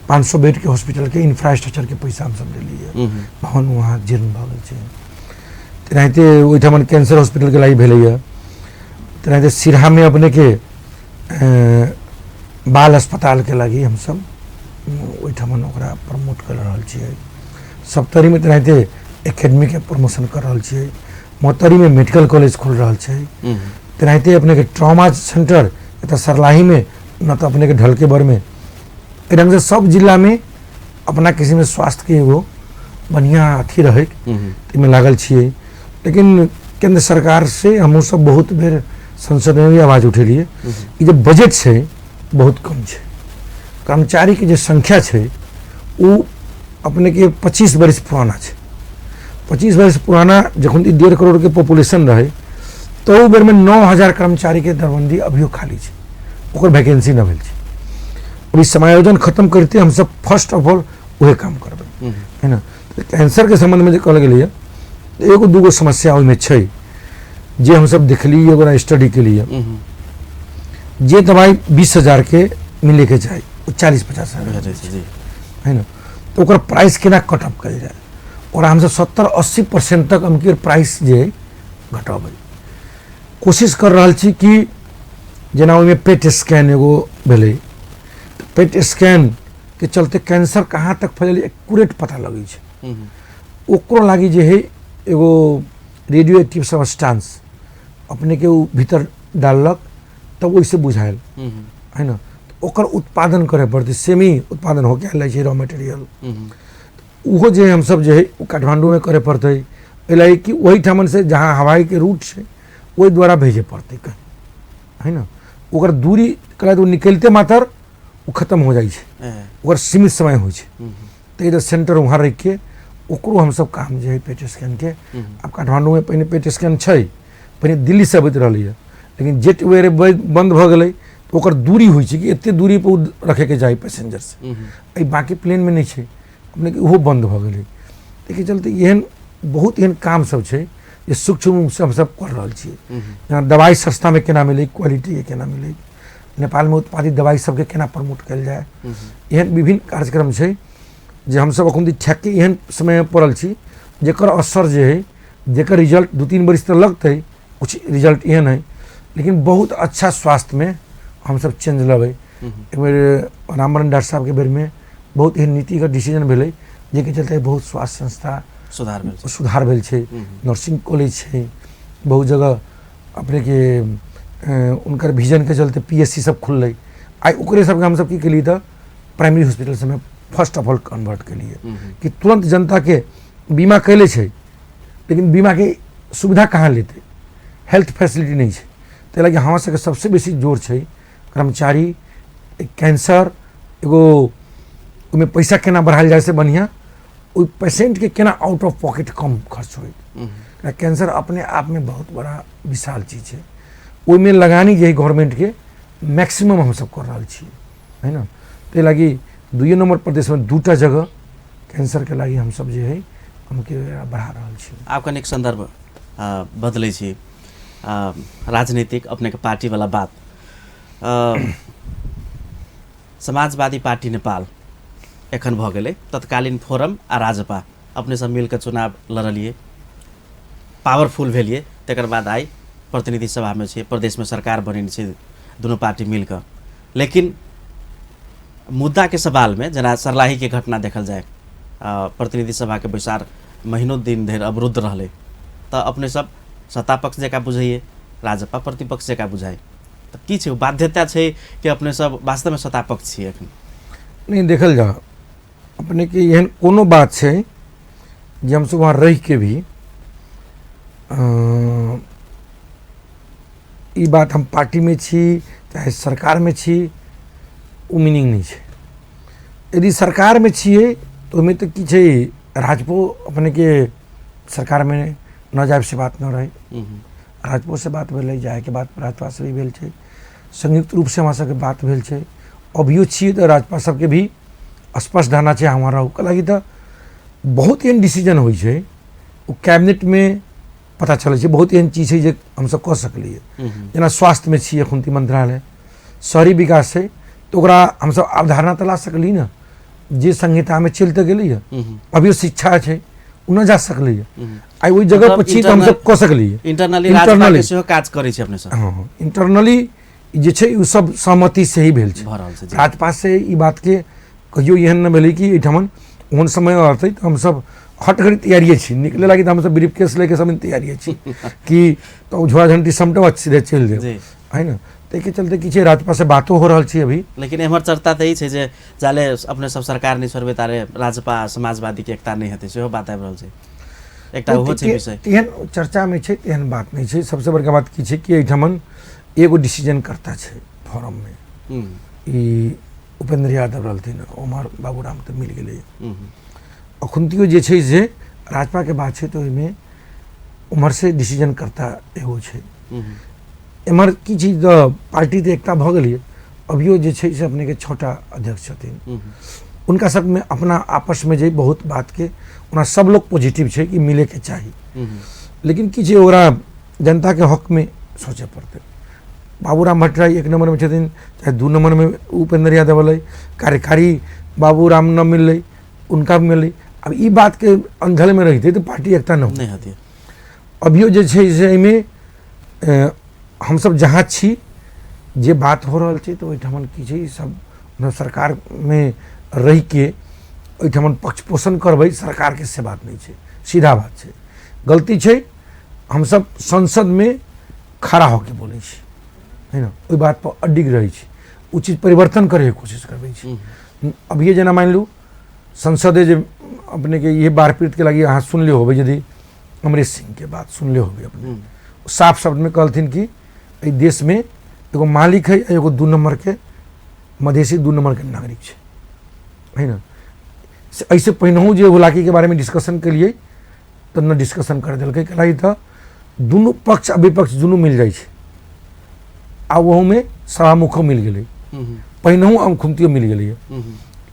500 बेड के हॉस्पिटल के इंफ्रास्ट्रक्चर के पैसा हमसब देलियै, भवन वहाँ जीर्ण भऽ गेल छै। तेनाहिते ओहिठाम कैंसर हॉस्पिटल के लागि भेलैए। तेनाहिते सिरहा में अपने के बाल अस्पताल के लागि हमसब ओहिठाम ओकरा प्रमोट कर रहल छियै। सप्तरी में तेनाहिते एकेडमी के प्रमोशन कर रहल छियै। महोत्तरी में मेडिकल कॉलेज खोल रहल छै। तेनाहिते अपने के ट्रॉमा सेंटर एतऽ सरलाही में न तऽ अपने के ढलकेबर में। एहि ढंग से सब जिला में अपना किसी में स्वास्थ्य के एगो बढ़िया अथी रहे ताहिमे लागल छियै। लेकिन केंद्र सरकार से हमहूँ सब बहुत बेर संसद में भी आवाज उठेलियै कि जे बजट छै बहुत कम छै, कर्मचारी के जे संख्या छै ओ अपने के 25 वर्ष पुराना छै। 25 वर्ष पुराना जखन 1.5 करोड़ के पॉपुलेशन रहे तो ओ बेर में 9,000 कर्मचारी के दरबंदी अभियो खाली छै, ओकर वैकेंसी न भेल छै। अभी समायोजन खत्म करते हम सब फर्स्ट ऑफ ऑल वह काम करबै, है ना। तो कैंसर के संबंध में जे कहल गेलैए एगो दूगो समस्या ओहिमे छै जे हमसब देखलियै ओकरा स्टडी के लिए। जे दवाई 20,000 के मिले के चाही ओ 40-50 हजार है ना, तो ओकर प्राइस केना कट ऑफ कयल जाय, ओकरा हमसब 70-80% तक हम प्राइस जे घटबै कोशिश कर रहल छी। कि जेना ओहिमे पेट स्कैन एगो भेलै, पेट स्कैन के चलते कैंसर कहाँ तक फैलल एक्यूरेट पता लगै छै। ओकरो लागि जे है एगो रेडियो एक्टिव सबस्टांस अपने के उ भीतर डाललक तब ओहिसे बुझायल, है ना। ओकर उत्पादन करे पड़तै, सेमी उत्पादन होके आयल छै रॉ मटेरियल, ओहो जे हमसब जे है ओ काठमांडूमे करे पड़तै। एहि लागि कि ओहिठामन से जहाँ हवाई के रूट छै ओहि द्वारा भेजे पड़तै कहीं, है ना। ओकर दूरी कला तऽ ओ निकलिते मात्र ओ खत्म हो जाइ छै, ओकर सीमित समय होइ छै। तऽ इधर सेंटर वहाँ रखि के ओकरो हमसब काम जे है पेट स्कैन के। आब काठमांडूमे पहिने पेट स्कैन छै, पहिने दिल्लीसँ अबैत रहलैए, लेकिन जेट वेयर बंद भऽ गेलै तऽ ओकर दूरी होइ छै कि एते दूरी पर ओ रखैके चाही पैसेंजर से, एहि बाकी प्लेनमे नहि छै अपने के, ओहो बंद भऽ गेलै। ताहिके चलते एहन बहुत एहन काम सब छै जे सूक्ष्म रूपसँ हमसब कर रहल छियै। जेना दवाइ सस्तामे केना मिलै, क्वालिटीके केना मिलै, नेपालमे उत्पादित दवाइ सबके केना प्रमोट कयल जाय, एहन विभिन्न कार्यक्रम छै जे हमसब अखन ठेकके एहन समयमे पड़ल छी जेकर असर जे है, जेकर रिजल्ट 2-3 बरिस तऽ लगतै, कुछ रिजल्ट एहन है, लेकिन बहुत अच्छा स्वास्थ्यमे हमसब चेंज लबै। एक बेर रामवरण डॉक्टर साहबके बेरमे बहुत एहन नीतिगत डिसीजन भेलै जाहिके चलते बहुत स्वास्थ्य संस्था सुधार भेल छै। नर्सिंग कॉलेज छै बहुत जगह अपने के, उनकर विजन के चलते PSC सब खुललै। आइ ओकरे सबके हमसब की केलियै तऽ प्राइमरी हॉस्पिटल सबमे फर्स्ट ऑफ ऑल कन्वर्ट केलियै कि तुरंत जनता के बीमा कैले छै, लेकिन बीमा के सुविधा कहाँ लेतै, हेल्थ फैसिलिटी नहि छै। ताहि लागि हमरा सबके सबसे बेसी जोर छै कर्मचारी कैंसर एगो ओहिमे पैसा केना बढ़ायल जाय से बढ़िआँ ओहि पेशेंटके केना आउट ऑफ पॉकेट कम खर्च होइ। कैंसर अपने आपमे बहुत बड़ा विशाल चीज छै, ओहिमे लगानी जे है गवर्नमेंटके मैक्सिमम हमसब कर रहल छी, है ना। ताहि लागि 2 नंबर प्रदेशमे 2 जगह कैंसरके लागि हमसब जे है हमके बढ़ा रहल छी। आब कनिक सन्दर्भ बदलै छी, राजनीतिक अपनेके पार्टीवला बात। समाजवादी पार्टी नेपाल एखन भऽ गेलै, तत्कालीन फोरम आ राजपा अपने सब मिलके चुनाव लड़लियै, पावरफुल भेलियै, तकर बाद आइ प्रतिनिधि सभामे छै, प्रदेशमे सरकार बनेने छै दुनू पार्टी मिलके। लेकिन मुद्दाके सवालमे जेना सर्लाहीके घटना देखल जाय, प्रतिनिधि सभाके बैसार महीनों दिन धरि अवरुद्ध रहलै, तऽ अपने सब सत्ता पक्ष जकाँ बुझैयै, राजपा प्रतिपक्ष जकाँ बुझाइ, तऽ की छै बाध्यता छै कि अपने सब वास्तवमे सत्ता पक्ष छियै एखन? नहि, देखल जाओ अपनेके एहन कोनो बात छै जे हमसब वहाँ रहिके भी ई बात हम पार्टीमे छी चाहे सरकारमे छी ओ मीनिंग नहि छै। यदि सरकारमे छियै तऽ ओहिमे तऽ की छै, राजपो अपनेके सरकारमे न जायब से बात न रहै, राजपो से बात भेलै, जायके बात राजपा से भी भेल छै, संयुक्त रूपसँ हमरा सबके बात भेल छै। अभियो छियै तऽ राजपा सबके भी स्पष्ट धारणा छै हमारा रहू लागि। तऽ बहुत एहन डिसीजन होइ छै ओ कैबिनेटमे पता चलै छै, बहुत एहन चीज छै जे हमसब कऽ सकलियै। जेना स्वास्थ्यमे छियै एखुनती मंत्रालय, शहरी विकास छै तऽ ओकरा हमसब अवधारणा तऽ ला सकली ने, जे संहितामे चलि तऽ गेलै। अभियो शिक्षा छै, ओ नहि जा सकलै। आइ ओहि जगह पर छी तऽ हमसब कऽ सकलियै। इंटरनली इंटरनली सेहो काज करै छै अपने सब? हँ, इंटरनली जे छै ओ सब सहमति से ही भेल छै। राजपा से ई बातके कहियो एहन नहि भेलै कि एहिठमन ओहन समय अतै तऽ हमसब हट घड़ी तैयारिए छी निकले लागि, तऽ हमसब ब्रीफ केस लैके सब तैयारिए छी कि तऽ झोड़ा झंटी समटब आ सीधे चलि देब, है ने। ताहिके चलते की छै, राजपा से बातो हो रहल छै अभी। लेकिन एम्हर चर्चा तऽ ई छै जे जाले अपने सब सरकार नहि छोड़बै तारे राजपा समाजवादीके एकता नहि हेतै, सेहो बात आबि रहल छै, एकटा ओहो छै विषय। तेहन चर्चामे छै तेहन बात नहि छै। सबसँ बड़का बात की छै कि एहिठमन एगो डिसीजन करता छै फोरममे, ई उपेंद्र यादव रहलथिन, उमर बाबूराम तऽ मिल गेलै। अखुनतियो जे छै से राजपाके बात छै तऽ ओहिमे उम्हरसँ डिसीजन करता एगो छै। एम्हर की चीज तऽ पार्टी तऽ एकता भऽ गेलै। अभियो जे छै से अपनेके 6टा अध्यक्ष छथिन, हुनका सबमे अपना आपसमे जे बहुत बातके ओना सब लोग पॉजिटिव छै कि मिलैके चाही, लेकिन की छै ओकरा जनताके हकमे सोचऽ पड़तै। बाबूराम भट्टराई 1 नम्बरमे छथिन, चाहे 2 नम्बरमे उपेंद्र यादव अलै, कार्यकारी बाबूराम न मिललै, उनका भी मिललै। अब ई बातके अंधलमे रहितै तऽ पार्टी एकता नहि होतै। अभियो जे छै से एहिमे हमसब जहाँ छी जे बात हो रहल छै तऽ ओहिठमन की छै सब सरकारमे रहिके ओहिठमन पक्ष पोषण करबै सरकारके से बात नहि छै, सीधा बात छै। गलती छै हमसब संसदमे खड़ा होके बोलै छी, है ने, ओहि बात पर अडिग रहै छी, ओ चीज परिवर्तन करैके कोशिश करबै छी। अभिये जेना मानि लू संसदे जे अपनेके इहे बाढ़ पीड़ितके लागि अहाँ सुनले होबै, यदि अमरेश सिंहके बात सुनले होबै अपने, साफ शब्दमे कहलथिन कि एहि देशमे एगो मालिक है एगो 2 नम्बरके मधेसी 2 नम्बरके नागरिक छै, है ने। से एहिसँ पहिनहु जे हुलाकीके बारेमे डिस्कशन केलियै तऽ न डिस्कशन कर देलकै, कैलाकि तऽ दुनू पक्ष आ विपक्ष दुनू मिल जाइ छै, आ ओहूमे सभामुखो मिल गेलै, पहिनहु आ खुमतियो मिल गेलै,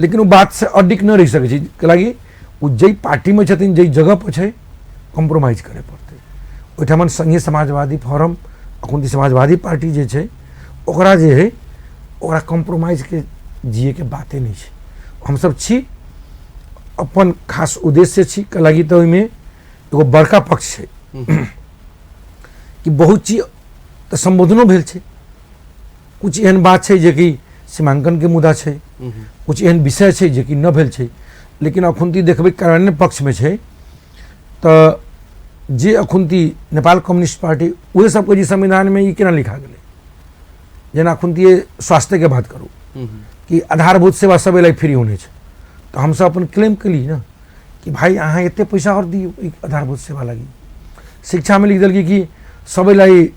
लेकिन ओ बातसँ अडिग नहि रहि सकै छै, कैलाकि ओ जाहि पार्टीमे छथिन जाहि जगहपर छै कॉम्प्रोमाइज करय पड़तै। ओहिठमन संघीय समाजवादी फोरम अखुनती समाजवादी पार्टी जे छै ओकरा जे है ओकरा कॉम्प्रोमाइजके जियैके बाते नहि छै। हमसब छी अपन खास उद्देश्य छी, कैलाकि तऽ ओहिमे एगो बड़का पक्ष छै कि बहुत चीज तऽ सम्बोधनो भेल छै, कुछ एहन बात छै जेकि सीमांकनके मुद्दा छै, कुछ एहन विषय छै जेकि न भेल छै, लेकिन अखुनती देखबै कार्यान्वयन पक्षमे छै तऽ जे अखुनती नेपाल कम्युनिस्ट पार्टी उहे सब कहै छै संविधानमे ई केना लिखा गेलै। जेना अखुनती स्वास्थ्यके बात करू कि आधारभूत सेवा सब लागि फ्री होने छै, तऽ हमसब अपन क्लेम केली ने कि भाइ अहाँ एते पैसा आओर दियौ ई आधारभूत सेवा लागि। शिक्षामे लिख देलकै कि सबैलाई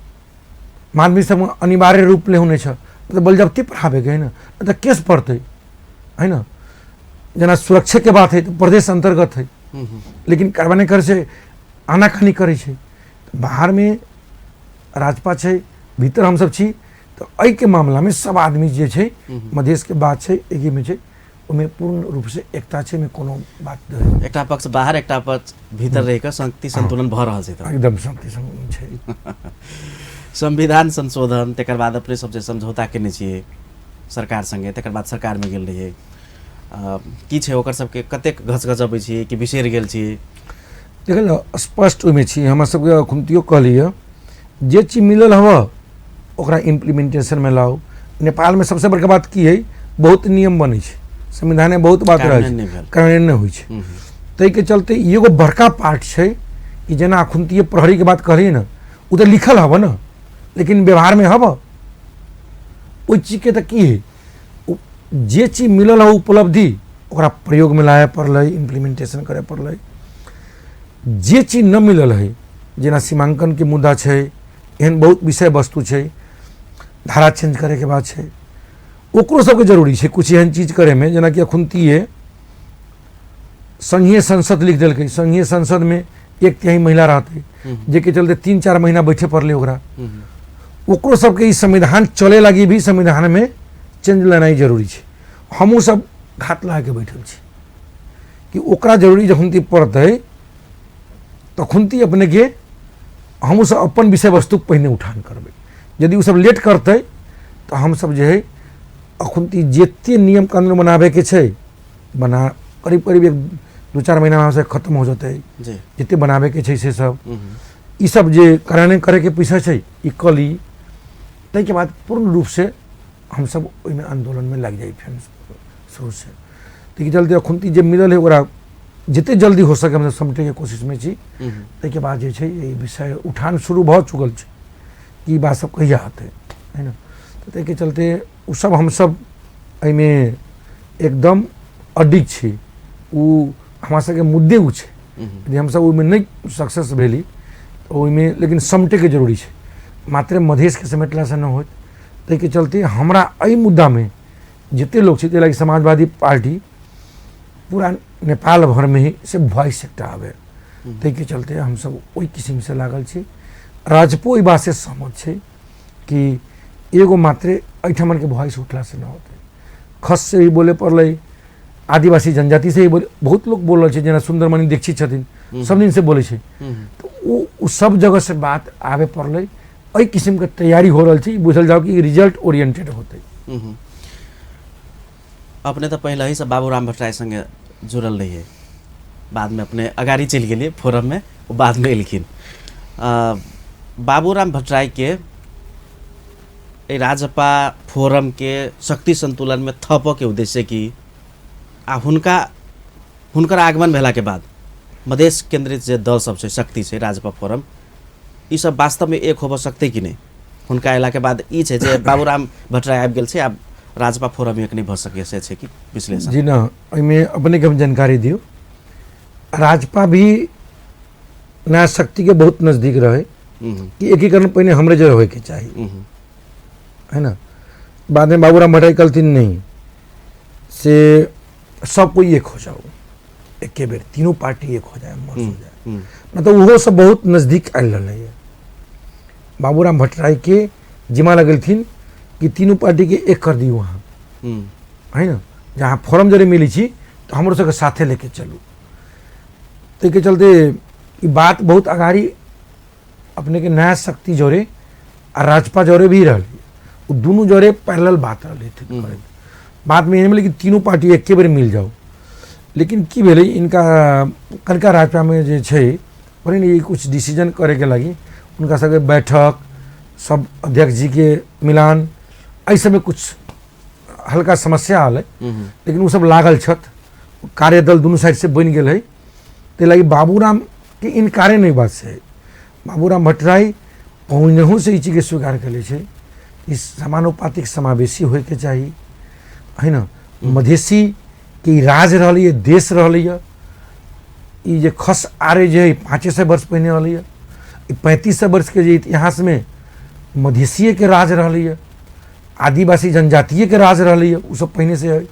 माध्यमिक सब अनिवार्य रूपले हुने छ, तऽ बलजबती पढ़ाबेके है ने, तऽ केस पड़तै, है ने। जेना सुरक्षाके बात है तऽ प्रदेश अन्तर्गत है, लेकिन कार्रवाई करै छै, आनाकानी करै छै। बाहरमे राजपा छै, भीतर हमसब छी, तऽ एहिके मामलामे सब आदमी जे छै मधेशके बात छै एकीमे छै, ओहिमे पूर्ण रूपसँ एकता छै, ओहिमे कोनो बात नहि। एकटा पक्ष बाहर एकटा पक्ष भीतर रहि कऽ शक्ति संतुलन भऽ रहल छै। तऽ एकदम शक्ति संतुलन छै। संविधान संशोधन तकर बाद अपने सब जे समझौता केने छियै सरकार संगे, तकर बाद सरकारमे गेल रहियै, की छै ओकर सबके, कतेक घसघसबै छियै कि बिसरि गेल छियै? देखल ने, स्पष्ट ओहिमे छी। हमरा सबके अखुनतियो कहलियै जे चीज मिलल हव ओकरा इम्प्लीमेंटेशनमे लाउ। नेपालमे सबसँ बड़का बात की है, बहुत नियम बनै छै, संविधानमे बहुत बात रहै कार्यान्वयन छै, नहि भेल। कार्यान्वयन नहि होइ छै। ताहिके चलते ई एगो बड़का पार्ट छै कि जेना अखुनतिये प्रहरीके बात कहलियै ने, ओ तऽ लिखल हव ने, लेकिन व्यवहारमे हव ओहि चीजके। तऽ की है, जे चीज मिलल है उपलब्धि ओकरा प्रयोगमे लाबय पड़लै, इम्प्लीमेंटेशन करय पड़लै। जे चीज न मिलल है, जेना सीमांकनके मुद्दा छै, एहन बहुत विषय वस्तु छै, धारा चेंज करैके बात छै, ओकरो सबके जरूरी छै कुछ एहन चीज करैमे। जेनाकि अखुनतिये संघीय संसद लिख देलकै, संघीय संसदमे 1/3 महिला रहतै, जाहिके चलते 3-4 महीना बैठे पड़लै ओकरा। ओकरो सबके ई संविधान चले लागी भी संविधानमे चेंज लेनाइ जरूरी छै। हमहूँ सब घात लगाके बैठल छी कि ओकरा जरूरी जखन पड़तै तखुनती अपनेके हमहूँ सब अपन विषय वस्तु पहिने उठान करबै। यदि ओ सब लेट करतै तऽ हमसब जे है अखुनती जते नियम कानून बनाबैके छै बना, करीब करीब 1-2-4 महीनामे हमसब खत्म हो जेतै जते बनाबैके छै से सब। ई सब जे कार्यान्वयन करैके पैसा छै ई कऽ ली, ताहिके बाद पूर्ण रूपसँ हमसब ओहिमे आन्दोलनमे लागि जाइ फेर शुरूसँ। ताहिके चलते अखुनती जे मिलल है ओकरा जते जल्दी हो सके हमसब समेटैके कोशिशमे छी। ताहिके बाद जे छै ई विषय उठान शुरू भऽ चुकल छै कि ई बात सब कहिया हेतै, है ने। तऽ ताहिके चलते ओ सब हमसब एहिमे एकदम अडिग छी। ओ हमरा सबके मुद्दे ओ छै, यदि हमसब ओहिमे नहि सक्सेस भेली तऽ ओहिमे लेकिन समेटैके जरूरी छै, मात्र मधेशके समेटलासँ नहि होत। ताहिके चलते हमरा एहि मुद्दामे जते लोक छै, ताहि लागि समाजवादी पार्टी पूरा नेपाल भरमे ही से वॉइस एकटा आबै, ताहिके चलते हमसब ओहि किसिमसँ लागल छी। राजपो एहि बातसँ सहमत छै कि एगो मात्रे एहिठामके वॉइस उठलासँ नहि होतै। खस से भी बोले पड़लै, आदिवासी जनजाति से भी बोले, बहुत लोग बोल रहल छै, जेना सुंदरमणि दीक्षित छथिन, सब दिन से बोलै छै, तऽ ओ सब जगह से बात आबे पड़लै। एहि किसिमके तैयारी हो रहल छै, ई बुझल जाओ कि रिजल्ट ओरिएंटेड होतै। अपने तऽ पहिले ही से बाबूराम भट्टराई संगे जुड़ल रहियै, बादमे अपने अगाड़ी चलि गेलियै फोरममे, ओ बादमे एलखिन। बाबूराम भट्टराईके एहि राजपा फोरमके शक्ति संतुलनमे थपऽके उद्देश्य की, आ हुनकर आगमन भेलाके बाद मधेश केंद्रित जे दल सब छै, शक्ति छै राजपा फोरम, ई सब वास्तवमे एक होबऽ सकतै कि नहि? हुनका अयलाके बाद ई छै जे बाबूराम भट्टराई आबि गेल छै, आब राजपा फोरम एक नहि भऽ सकैए, से छै कि विश्लेषण? जी ना, एहिमे अपनेके हम जानकारी दियौ, राजपा भी नया शक्तिके बहुत नजदीक रहे कि एकीकरण पहिने हमरे जरे होइके चाही, है ना। बादमे बाबूराम भट्टराई कहलथिन नहीं, से सब कोई एक हो जाओ, एके बेर तीनों पार्टी एक हो जाए, मर्ज हो जाए। मतलब ओहो सब बहुत नजदीक आयल रहलै। बाबूराम भट्टराई के जिम्मा लगेलथिन कि तीनों पार्टी के एक कर दियौ अहाँ, है ना, जहाँ फोरम जरे मिलै छी तऽ हमरो सबके साथे लेके चलू। ताहिके चलते ई बात बहुत अगाड़ी अपने के नया शक्ति जोरे आ राजपा जोरे भी रहलै, ओ दुनू जोरे पैरेलल बात रहलै। बाद में एहन भेलै कि तीनू पार्टी एके बेर मिल जाओ, लेकिन की भेलै इनका कनिका राजपामे जे छै ने ई कुछ डिसीजन करैके लागि हुनका सबके बैठक, सब अध्यक्ष जी के मिलान, एहि सबमे कुछ हल्का समस्या आलै, लेकिन ओ सब लागल छथि, कार्यदल दुनू साइड से बनि गेल है। ताहि लागि बाबूराम के इनकारे नहि बात से, बाबूराम भट्टराई पहिनहुँ से ई चीजके स्वीकार कयले छै कि समानुपातिक समावेशी होइके चाही, है ना। मधेसी के ई राज रहलैए, देश रहलैए, ई जे खस आर्य जे है 500 वर्ष पहिने रहलैए, ई 3500 वर्षके जे इतिहासमे मधेसिएके राज रहलैए, आदिवासी जनजातिएके राज रहलैए, ओ सब पहिने से है।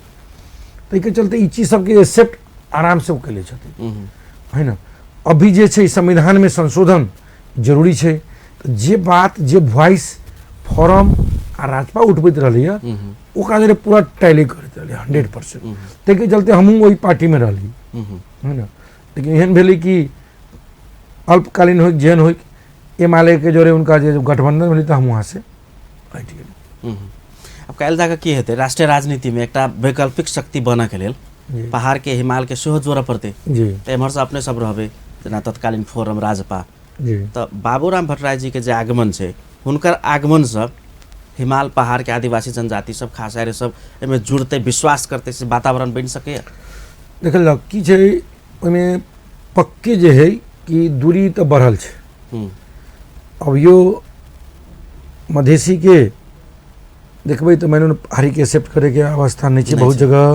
ताहिके चलते ई चीज सबके एक्सेप्ट आरामसँ ओ कयले छथिन, है ना। अभी जे छै संविधानमे संशोधन जरूरी छै, तऽ जे बात जे वॉइस फोरम आ राजपा उठबैत रहलैए ओकरा जरे पूरा टैली करैत रहलै 100%। ताहिके चलते हमहूँ ओहि पार्टीमे रहली है ने। लेकिन एहन भेलै कि अल्पकालीन होइक जेहन होइक, एमाले के जोरे उनका जे गठबंधन भेलै तऽ हम वहाँ से हटि गेली। आब काल्हि जाकऽ की हेतै राष्ट्रीय राजनीतिमे एकटा वैकल्पिक शक्ति बनऽके लेल पहाड़के हिमालके सेहो जोड़ऽ पड़तै। तऽ एम्हरसँ अपने सब रहबै जेना तत्कालीन फोरम राजपा, तऽ बाबूराम भट्टराई जीके जे आगमन छै हुनकर आगमनसँ हिमाल पहाड़के आदिवासी जनजाति सब खास आरे सब एहिमे जुड़तै, विश्वास करतै, से वातावरण बनि सकैए? देखल जाउ की छै ओहिमे पक्के जे है कि दूरी तऽ बढ़ल छै। अभियो मधेसीके देखबै तऽ मानि पहाड़ीके एक्सेप्ट करैके अवस्था नहि छै बहुत जगह।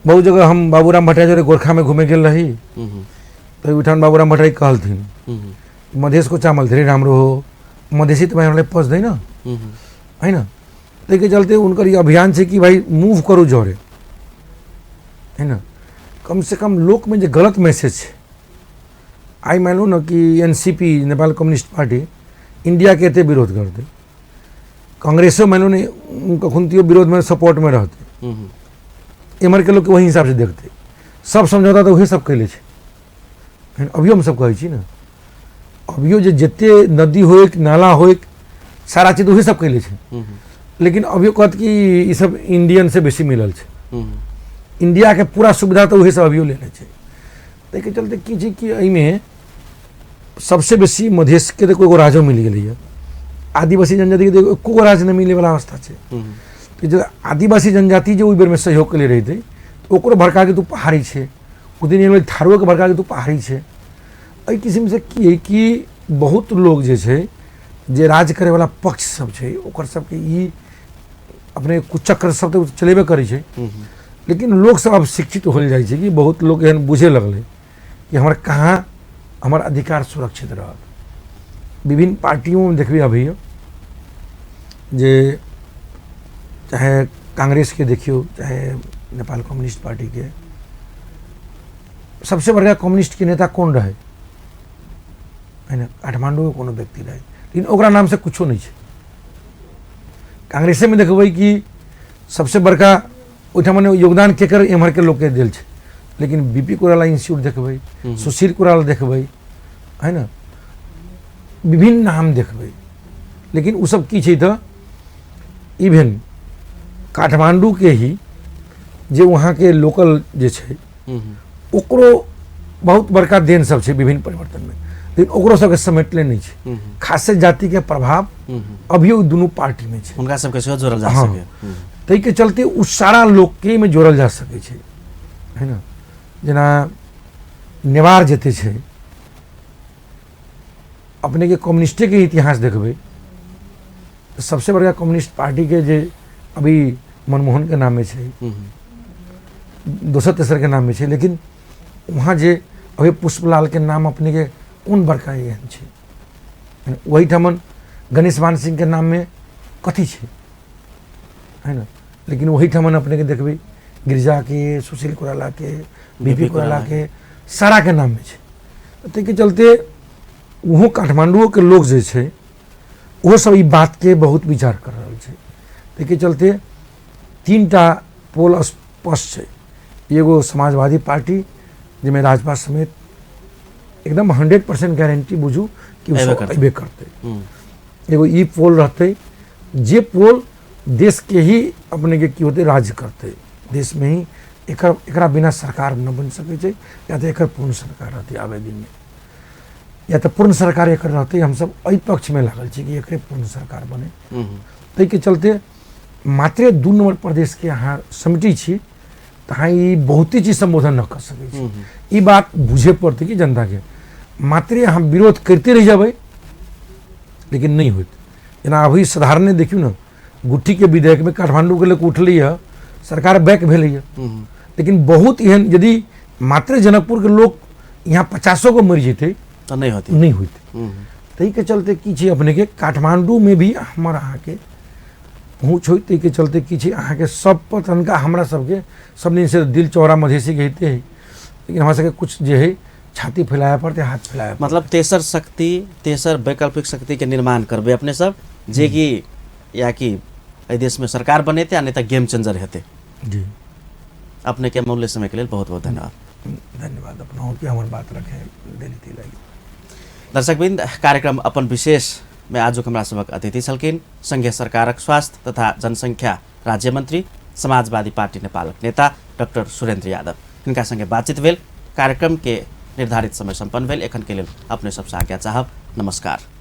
बहुत जगह हम बाबूराम भट्टराई जोरे गोरखामे घुमे गेल रही तऽ ओहिठाम बाबूराम भट्टराई कहलथिन मधेसको चामल धेरै राम्रो हो, मधेसी तपाईँहरूलाई पच्दैन होइन। ताहिके चलते हुनकर ई अभियान छै कि भाइ मूव करू जरे है न। कमसँ कम लोकमे जे गलत मैसेज छै, आइ मानि ने कि एनसीपी नेपाल कम्युनिस्ट पार्टी इंडियाके एते विरोध करतै, कांग्रेसो मानि ने कखनतियो विरोधमे सपोर्टमे रहतै, एम्हरके लोकके वही हिसाबसँ देखतै। सब समझौता तऽ वही सब कैले छै। अभियो हमसब कहै छी ने, अभियो जे जते नदी होइक नाला होइक सारा चीज वही सब कैले छै। लेकिन अभियो कहत कि ई सब इंडियन से बेसी मिलल छै, इंडियाके पूरा सुविधा तऽ वही सब अभियो लेने छै। ताहिके चलते की छै कि एहिमे सबसे बेसी मधेशके तऽ एगो राजो मिल गेलैए, आदिवासी जनजातिके तऽ एको गो राज नहि मिलैवला अवस्था छै। तऽ जे आदिवासी जनजाति जे ओहि बेरमे सहयोग केले रहितै तऽ ओकरो भड़का के तू पहाड़ी छै, ओ दिन एलै थारुओके भड़का के तू पहाड़ी छै। एहि किसिमसँ की है कि बहुत लोग जे छै जे राज करैवला पक्ष सब छै ओकर सबके ई अपने कुचक्र सब तऽ चलेबे करै छै। लेकिन लोक सब आब शिक्षित होल जाइ छै कि बहुत लोक एहन बुझे लगलै कि हमर कहाँ हमर अधिकार सुरक्षित रहत। विभिन्न पार्टियों देखबै अभी जे चाहे कांग्रेसके देखियौ चाहे नेपाल कम्युनिस्ट पार्टीके, सबसे बड़का कम्युनिस्टके नेता कोन रहै है ने, काठमांडूके कोनो व्यक्ति रहै, लेकिन ओकरा नामसँ कुछो नहि छै। कांग्रेसेमे देखबै कि सबसे बड़का ओहिठाम योगदान केकर एम्हरके लोकके देल छै, लेकिन बीपी कोइराला इंस्टीट्यूट देखबै, सुशील कोइराला देखबै है ने, विभिन्न नाम देखबै, लेकिन ओ सब की छै तऽ इवेन काठमांडूके ही जे वहाँके लोकल जे छै ओकरो बहुत बड़का देन सब छै विभिन्न परिवर्तनमे, लेकिन ओकरो सबके समेटले नहि छै। खासे जातिके प्रभाव अभियो दुनू पार्टीमे छै, हुनका सबके सेहो जोड़ल जा सकै, ताहिके चलते ओ सारा लोकके एहिमे जोड़ल जा सकै छै है ने। जेना नेवार जते छै अपनेके कम्युनिस्टेके इतिहास देखबै तऽ सबसे बड़का कम्युनिस्ट पार्टीके जे अभी मनमोहनके नाममे छै, दोसर तेसरके नाममे छै, लेकिन वहाँ जे अभी पुष्पलालके नाम अपनेके कोन बड़का एहन छै, ओहिठामन गणेश मान सिंहके नाममे कथी छै है ने। लेकिन ओहिठामन अपनेके देखबै गिरिजाके, सुशील कोइरालाके, बीपी कोइरालाके, साराके नाममे छै। ताहिके चलते ओहो काठमांडूओके लोक जे छै ओहो सब ई बातके बहुत विचार कर रहल छै। ताहिके चलते तीन टा पोल स्पष्ट छै, एगो समाजवादी पार्टी जाहिमे राजपा समेत एकदम 100% गारंटी बुझू कि ओ सब अयबे करतै, एगो ई पोल रहतै जे पोल देश के ही अपने के की होतै राज्य करतै, देश में ही एकरा बिना सरकार न बनि सकै छै, या तऽ एकर पूर्ण सरकार रहतै आबै दिनमे, या तऽ पूर्ण सरकार एकर रहतै। हमसब एहि पक्षमे लागल छी कि एकरे पूर्ण सरकार बने। ताहिके चलते मात्रे 2 नंबर प्रदेशके अहाँ समिति छी तऽ अहाँ ई बहुते चीज सम्बोधन न कर सकै छी। ई बात बुझे पड़तै कि जनताके मात्रे अहाँ विरोध करिते रहि जेबै लेकिन नहि होत। जेना अभी साधारणे देखियौ ने, गुट्ठीके विधेयकमे काठमांडूके लोक उठलैए, सरकार बैक भेलैए, लेकिन बहुत एहन यदि मात्रे जनकपुरके लोक यहाँ 50 गो मरि जेतै तऽ नहि होतै, नहि होतै। ताहिके चलते की छै अपनेके काठमांडूमे भी हमर अहाँके पहुँच होइ, ताहिके चलते की छै अहाँके सब पर तनिका हमरा सबके सब दिनसँ दिल चौड़ा मधेसीके होइते है, लेकिन हमरा सबके कुछ जे है छाती फैलाए पड़तै, हाथ फैलाए। मतलब तेसर शक्ति, तेसर वैकल्पिक शक्तिके निर्माण करबै अपने सब, जे कि या कि एहि देशमे सरकार बनेतै आ नहि तऽ गेम चेंजर हेतै। जी। अपने के अमूल्य समय के लेल बहुत बहुत धन्यवाद। धन्यवाद अपना के हमर बात रखे देली लागि। दर्शकवृंद, कार्यक्रम अपन विशेष में आजुक हमरा सभक अतिथि छलखिन संघीय सरकारक स्वास्थ्य तथा जनसंख्या राज्य मंत्री, समाजवादी पार्टी नेपालक नेता डॉक्टर सुरेंद्र यादव। हिनका संगे बातचीत भेल। कार्यक्रम के निर्धारित समय सम्पन्न भेल। एखन के लेल अपने सबसँ आज्ञा चाहब। नमस्कार।